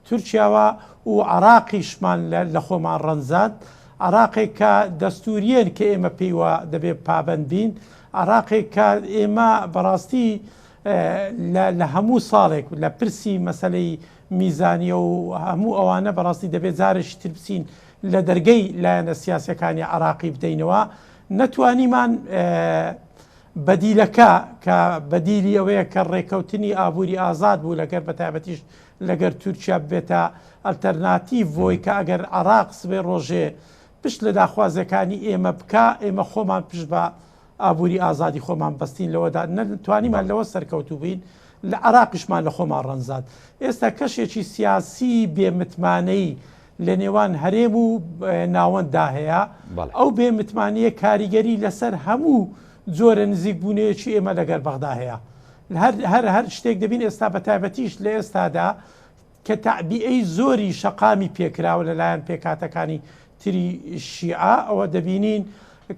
تورکیاوە و عراقیشمان لە خۆمان ڕەنجاند عراقێک کە دەستوریەن کە ئێمە پێیوە دەبێت پابند بین عراقێک کە ئێمە بەڕاستی لە هەموو ساڵێک لە پرسی مەسلەی میزانیە و هەموو ئەوانە بەڕاستی دەبێت جارێکی تر بچین لە دەرگەی لایەنە سیاسەکانی عراقی بدەینەوە نەتوانیمان بەدیلەکە کە بەدیلی ئەوەیە کە ڕێکەوتنی ئابووری ئازاد بوو لەگەر بە تایبەتیش لەگەر تورکیا ببێتە ئەلتەرناتیڤ بۆی کە ئەگەر عراق سبێ ڕۆژێ پشت لە داخوازەکانی ئێمە بکا ئێمە خۆمان پشت بە ئابووری ئازادی خۆمان بەستین لەوەدا نەتوانیمان لەوە سەرکەوتوو بین لە عراقیشمان لە خۆمان ڕەنجاند ئێستا کەشێکی سیاسی بێ متمانەی لە نێوان هەرێم و ناوەنددا هەیە ئەو بێ متمانەیە کاریگەری لەسەر هەموو جۆرە نزیک بوونەیەکی ئێمە لەگەر بەغدا هەیە. هەر هەر هەر شتێک دەبین ئێستا بە تایبەتیش لە ئێستادا کە تەعبیئەی زۆری شەقامی پێکراوە لەلایەن پێکهاتەکانی تری شیعە ئەوە دەبینین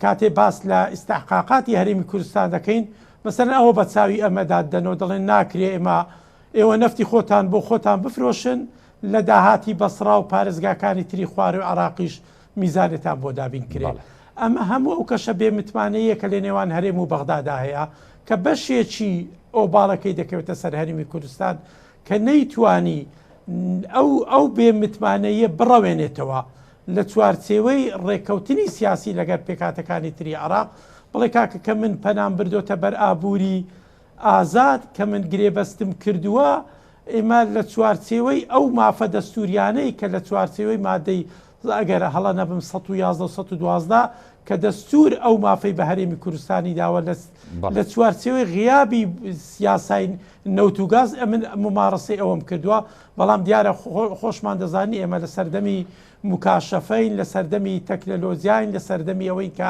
کاتێ باس لە ئیستحقاقاتی هەرێمی کوردستان دەکەین مەسەلەن ئەوە بە چاوی ئەمەدا دەنەوە دەڵێن ناکرێ ئێمە ئێوە نەفتی خۆتان بۆ خۆتان بفرۆشن لە داهاتی بەسڕا و پارێزگاکانی تری خواروی عراقیش میزانێتان بۆ دابین کرێ ئەمە هەموو ئەو کەشە بێ متمانەیە کە لە نێوان هەرێم و بەغدادا هەیە کە بەشێکی ئۆباڵەکەی دەکەوێتە سەر هەرێمی کوردستان کە نەیتوانی ئەو ئەو بێ متمانەییە بڕەوێنێتەوە لە چوارچێوەی ڕێککەوتنی سیاسی لەگەر پێکهاتەکانی تری عێراق بڵێ کاکە کە من پەنام بردۆتە بەر ئابووری ئازاد کە من گرێبەستم کردووە ئێمە لە چوارچێوەی ئەو مافە دەستوریانەی کە لە چوارچێوەی مادەی ئەگەر هەڵە نەبم 111 و 112 کە دەستور ئەو مافەی بە هەرێمی کوردستانی داوە لە چوارچێوەی غیابی یاسای نەوت و گاز ئەمن ممارەسەی ئەوەم کردووە بەڵام دیارە خۆشمان دەزانین ئێمە لە سەردەمی مکاشەفەین لە سەردەمی تەکنەلۆجیاین لە سەردەمی ئەوەین کە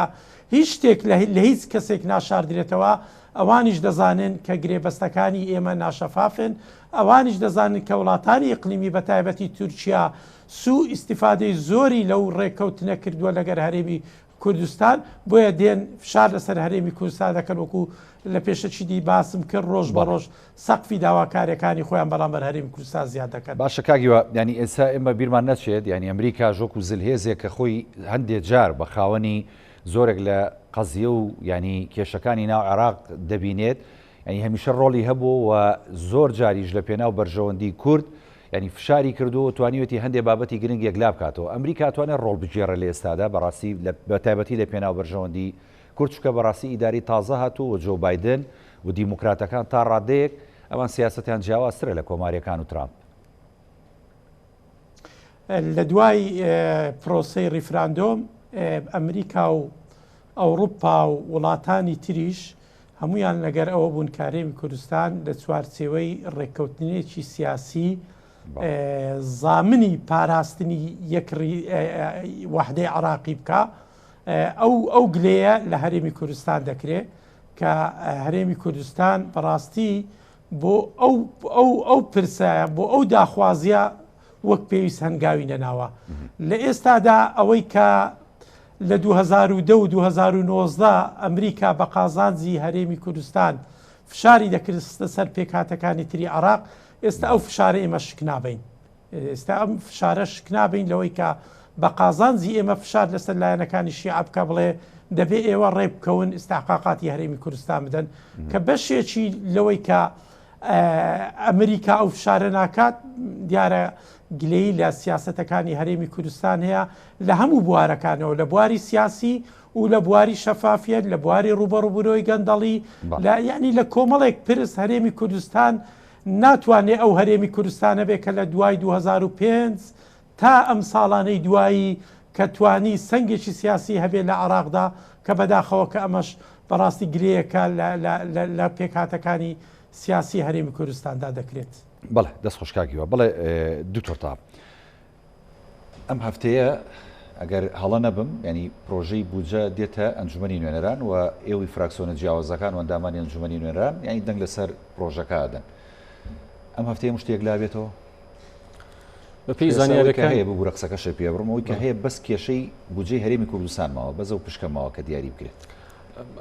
هیچ شتێک لە هیچ کەسێک ناشاردرێتەوە ئەوانیش دەزانن کە گرێبەستەکانی ئێمە ناشەفافن ئەوانیش دەزانن کە وڵاتانی ئیقلیمی بە تایبەتی تورکیا سوو ئیستیفادەی زۆری لەو ڕێککەوتنە کردووە لەگەر هەرێمی کوردستان، بۆیە دێن فشار لەسەر هەرێمی کوردستان دەکەن وەکو لە پێشەکی دی باسم کرد ڕۆژ بە ڕۆژ سەقفی داواکاریەکانی خۆیان بەرامبەر هەرێمی کوردستان زیاد دەکەن. باشە کاک هیوا یانی ئێستا ئێمە بیرمان نەچێت یانی ئەمریکاش وەکو زلهێزێک کە خۆی هەندێ جار بە خاوەنی زۆرێک لە قەزیە و یانی کێشەکانی ناو عێراق دەبینێت یانی هەمیشە ڕۆڵی هەبوو و زۆر جاریش لە پێناو بەرژەوەندی کورد یانی فشاری کردووە و توانیوێتی هەندێ بابەتی گرنگ یەکلا بکاتەوە. ئەمریکا ئەتوانێت ڕۆڵ بگێڕێت لە ئێستادا بەڕاستی بە تایبەتی لە پێناو بەرژەوەندی کورد چونکە بەڕاستی ئیدارەی تازە هاتووە و جۆ بایدن و دیموکراتەکان تا ڕادەیەک ئەوان سیاسەتیان جیاوازترە لە کۆمارییەکان و ترامپ. لە دوای پرۆسەی ڕیفراندۆم ئەمریکا و ئەوروپا و وڵاتانی تریش هەموویان لەگەر ئەوە بوون کە هەرێمی کوردستان لە چوارچێوەی ڕێککەوتنێکی سیاسی زامنی پاراستنی یەک وەحدەی عراقی بکە ئەو ئەو گلەیە لە هەرێمی کوردستان دەکرێت کە هەرێمی کوردستان بەڕاستی بۆ ئەو ئەو ئەو پرسە بۆ ئەو داخوازیە وەک پێویست هەنگاوی نەناوە لە ئێستادا ئەوەی کە لە 2010 و 2019 ئەمریکا بە قازانجی هەرێمی کوردستان فشاری دەکردستە سەر پێکهاتەکانی تری عراق ئێستا ئەو فشارە ئێمە شک نابین ئێستا ئەم فشارە شک نابین لەوەی کە بە قازانجی ئێمە فشار لەسەر لایەنەکانی شیعە بکە بڵێ دەبێ ئێوە ڕێ بکەون ئیستحقاقاتی هەرێمی کوردستان بدەن کە بەشێکی لەوەی کە ئەمریکا ئەو فشارە ناکات دیارە گلەیی لە سیاسەتەکانی هەرێمی کوردستان هەیە لە هەموو بوارەکانەوە لە بواری سیاسی و لە بواری شەفافیەت لە بواری ڕوبەڕوبوونەوەی گەندەڵی لە یعنی لە کۆمەڵێک پرس هەرێمی کوردستان ناتوانێت ئەو هەرێمی کوردستانە بێ کە لە دوای 2005 تا ئەم ساڵانەی دوایی کە توانی سەنگێکی سیاسی هەبێ لە عێراقدا کە بەداخەوە کە ئەمەش بەڕاستی گرێیەکە لە پێکهاتەکانی سیاسی هەرێمی کوردستاندا دەکرێت. بەڵێ دەست خۆش کاک هیوا. بەڵێ دکتۆر تاهە ئەم هەفتەیە ئەگەر هەڵە نەبم یانی پرۆژەی بودجە دێتە ئەنجومەنی نوێنەران و ئێوەی فراکسۆنە جیاوازەکان و ئەندامانی ئەنجومەنی نوێنەران یانی دەنگ لەسەر پرۆژەکە ئەدەن. ئەم هەفتەیە هەموو شتێک لابێتەوە؟ بەپێی زانیاریەکان هەیە ببورە قسەکەشە پێ بڕم ئەوەی کە هەیە بەس کێشەی بودجەی هەرێمی کوردستان ماوە بەس ئەو پشکە ماوە کە دیاری بکرێت.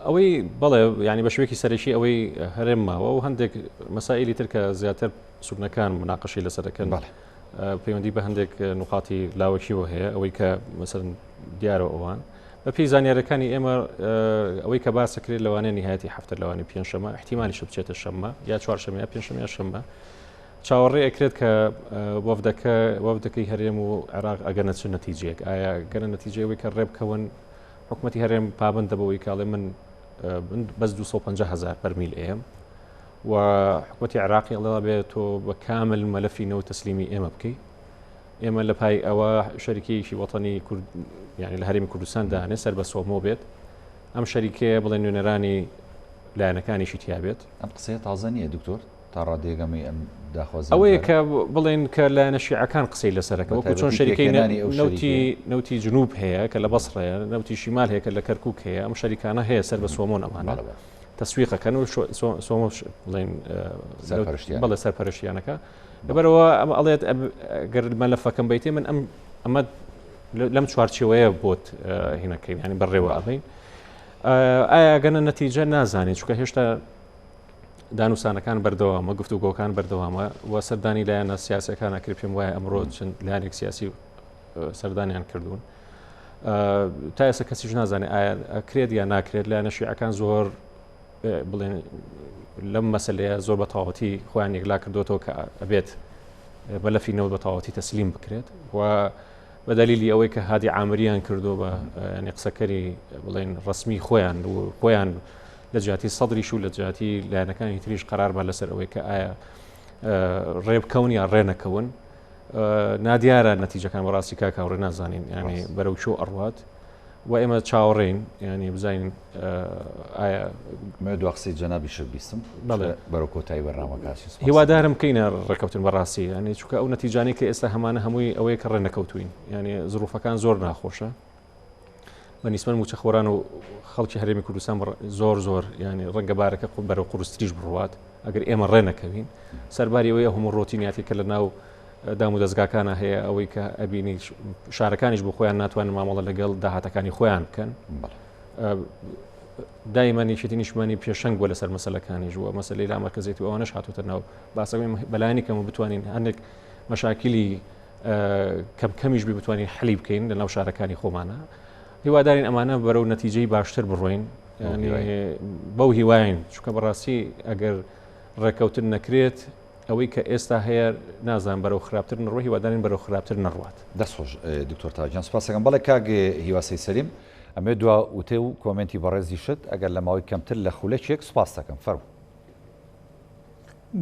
ئەوەی بەڵێ ینی بە شوێکی سەرەکی ئەوەی هەرێم ماوە و هەندێک مەسائلی تر کە زیاتر سونەکان مناقەشەی لەسەر دەکەن بەڵێ پەیوەندی بە هەندێک نقاتی لاوەکیەوە هەیە ئەوەی کە مەسەن دیارە ئەوان بە پێی زانیارەکانی ئێمە ئەوەی کە باسەکرێت لەوانەیە نهایەتی هەفتە لەوانی پێنجشەمە احتیمالی بچێتە شەممە یا چوارشەمە یا پێنجشەمە یا شەممە چاوەڕێ ئەکرێت کە وەفدەکە وەفدەکەی هەرێم و عێراق ئەگەنە چ نەتیجەیەک ئایا گەنە نەتیجەی ئەوەی کە ڕێبکەون حکوومەتی هەرێم پابندە بەوەی کاڵێ من بەس 250 هزار بەرمیل ئێم و حکوومەتی عێراقی ئەڵێ بێت تۆ بە کامل مەلەفی نەوت تەسلیمی ئێمە بکەیت ئێمە لە پای ئەوە شەریکەیەکی وەتەنی کورد یعنی لە هەرێمی کوردستان دانێ سەر بە سۆمۆ بێت ئەم شەریکەیە بڵێ نوێنەرانی لایەنەکانیشی تیابێت ئەم قسەیە تازە نییە دکتۆر تا ڕادەیەک ئەمەی ئەم داخوازییە ئەوەیە کە بڵێن کە لایەنە شیعەکان قسەی لەسەرەکە وەکو چۆن شەریکەی نەوتی نەوتی جنوب هەیە کە لە بەسڕەیە نەوتی شیمال هەیە کە لە کەرکک هەیە ئەم شەریکانە هەیە سەر بە سۆمۆن ئەمانە. تەسویقەکەن و سۆمۆش بڵێن بەڵێ سەرپەرشتیانەکە لەبەرەوە ئەمە ئەڵێت گەر مەلەفەکەم بیتێ من ئەم ئەمە لەم چوارچێوەیە بۆت هینەکەین ینی بەڕێوە ئەبین ئایا گەنە نەتیجە نازانێت چونکە هێشتا دانوسانەکان بەردەوامە گفتوگۆکان بەردەوامە و سەردانی لایەنە سیاسەکان ئەکرێت پێم وایە ئەمڕۆ چەند لایەنێک سیاسی سەردانیان کردوون تا ئێستا کەسیش نازانێت ئایا ئەکرێت یا ناکرێت لایەنە شیعەکان زۆر بڵێن لەم مەسلەیە زۆر بە تەواوەتی خۆیان یەکلا کردوێتەوە کە ئەبێت مەلەفی نەوت بە تەواوەتی تەسلیم بکرێت و بە دەلیلی ئەوەی کە هادی عامریان کردو بە ینی قسەکەری بڵێن ڕسمی خۆیان و خۆیان لە جیاتی سەدریش و لە جیاتی لایەنەکانی تریش قرار بە لەسەر ئەوەی کە ئایا ڕێ بکەون یا ڕێ نەکەون نادیارە نەتیجەکان بەڕاستی کاک هاوڕێ نازانین ینی بەرەو چۆ ئەڕوات و ئێمە چاوەڕێین ینی بزانین ئایا مە دو قسەی جەنابی شت بیستم بەڵێ بەرەو کۆتایی بەرنامەکەسی هیوادارم کەینە ڕێککەوتن بەڕاستی ینی چونکە ئەو نەتیجانەی کە ئێستا هەمانە هەمووی ئەوەیە کە ڕێ نەکەوتوین ینی زروفەکان زۆر ناخۆشە بە نیسبەت موچەخۆران و خەڵکی هەرێمی کوردستان زۆر زۆر ینی ڕەنگە بارەکە بەرەو قورستریش بڕوات ئەگەر ئێمە ڕێ نەکەوین سەرباری ئەوەی هەموو ڕۆتینیاتی کە لە ناو دام و دەستگاکانە هەیە ئەوەی کە ئەبینی شارەکانیش بۆ خۆیان ناتوانن مامەڵە لەگەڵ داهاتەکانی خۆیان بکەن دایمە یەکێتی نیشتمانی پێشەنگ بووە لەسەر مەسلەکانیش وە مەسلەی لامەرکزێت و ئەوانەش هاتوتە ناو باسەکەی بەلایانی کەم بتوانین هەندێک مەشاکلی کەم کەمیش بی بتوانین حەلی بکەین لە ناو شارەکانی خۆمانە هیوادارین ئەمانە بەرەو نەتیجەی باشتر بڕۆین بەو هیواین چونکە بەڕاستی ئەگەر ڕێککەوتن نەکرێت ئەوەی کە ئێستا هەیە نازان بەرەو خراپتر نڕۆ هیوادارین بەرەو خراپتر نەڕوات. دەست خۆش دکتۆر تاجیان سوپاسەکەم بەڵێ کاک هیوا سەید سەلیم ئەمەوێت دوا وتەی و کۆمێنتی بەڕێزیشت ئەگەر لە ماوەی کەمتر لە خولەکێک سوپاست دەکەم فەرموو.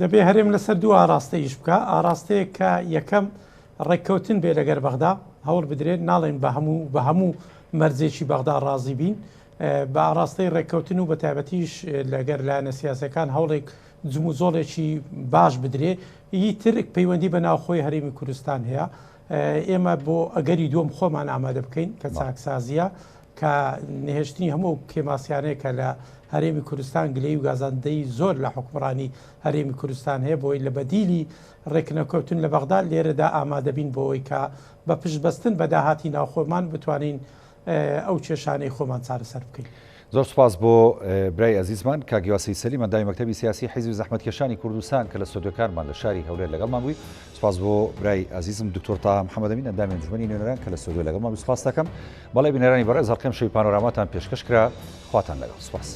دەبێ هەرێم لەسەر دوو ئاراستە ئیش بکا، ئاراستەیەک کە یەکەم ڕێککەوتن بێ لەگەر بەغدا، هەوڵ بدرێت، ناڵێین بە هەموو بە هەموو مەرجێکی بەغدا ڕازی بین، بە ئاراستەی ڕێککەوتن و بە تایبەتیش لەگەر لایەنە سیاسیەکان هەوڵێک جموجۆڵێکی باش بدرێ، ی تر پەیوەندی بە ناوخۆی هەرێمی کوردستان هەیە، ئێمە بۆ ئەگەری دووەم خۆمان ئامادە بکەین کە چاکسازیە، کە نەهێشتنی هەموو ئەو کێماسیانەیە کە لە هەرێمی کوردستان گلەیی و گازاندەی زۆر لە حوکمڕانی هەرێمی کوردستان هەیە بۆی لە بەدیلی ڕێکنەکەوتن لە بەغدا لێرەدا ئامادەبین بۆ ئەوەی کە بە پشتبەستن بە داهاتی ناوخۆمان بتوانین ئەو کێشانەی خۆمان چارەسەر بکەین. زۆر سوپاس بۆ برای ئەزیزمان کاک هیوا سەید سەلیم ئەندامی مەکتەبی سیاسی حیزبی زەحمەتکێشانی کوردستان کە لە ستۆدیۆکانمان لە شاری هەولێر لەگەڵمان بووی سوپاس بۆ برای ئازیزم دکتۆر تاها محەممەد ئەمین ئەندامی ئەنجومەنی نوێنەران کە لە ستۆدیۆ لەگەڵمان بووی سوپاس دەکەم بەڵێ بینەرانی بەڕێز هەڵقەی ئەمشەوی پانۆراماتان پێشکەش کرا خواتان لەگەڵ سوپاس.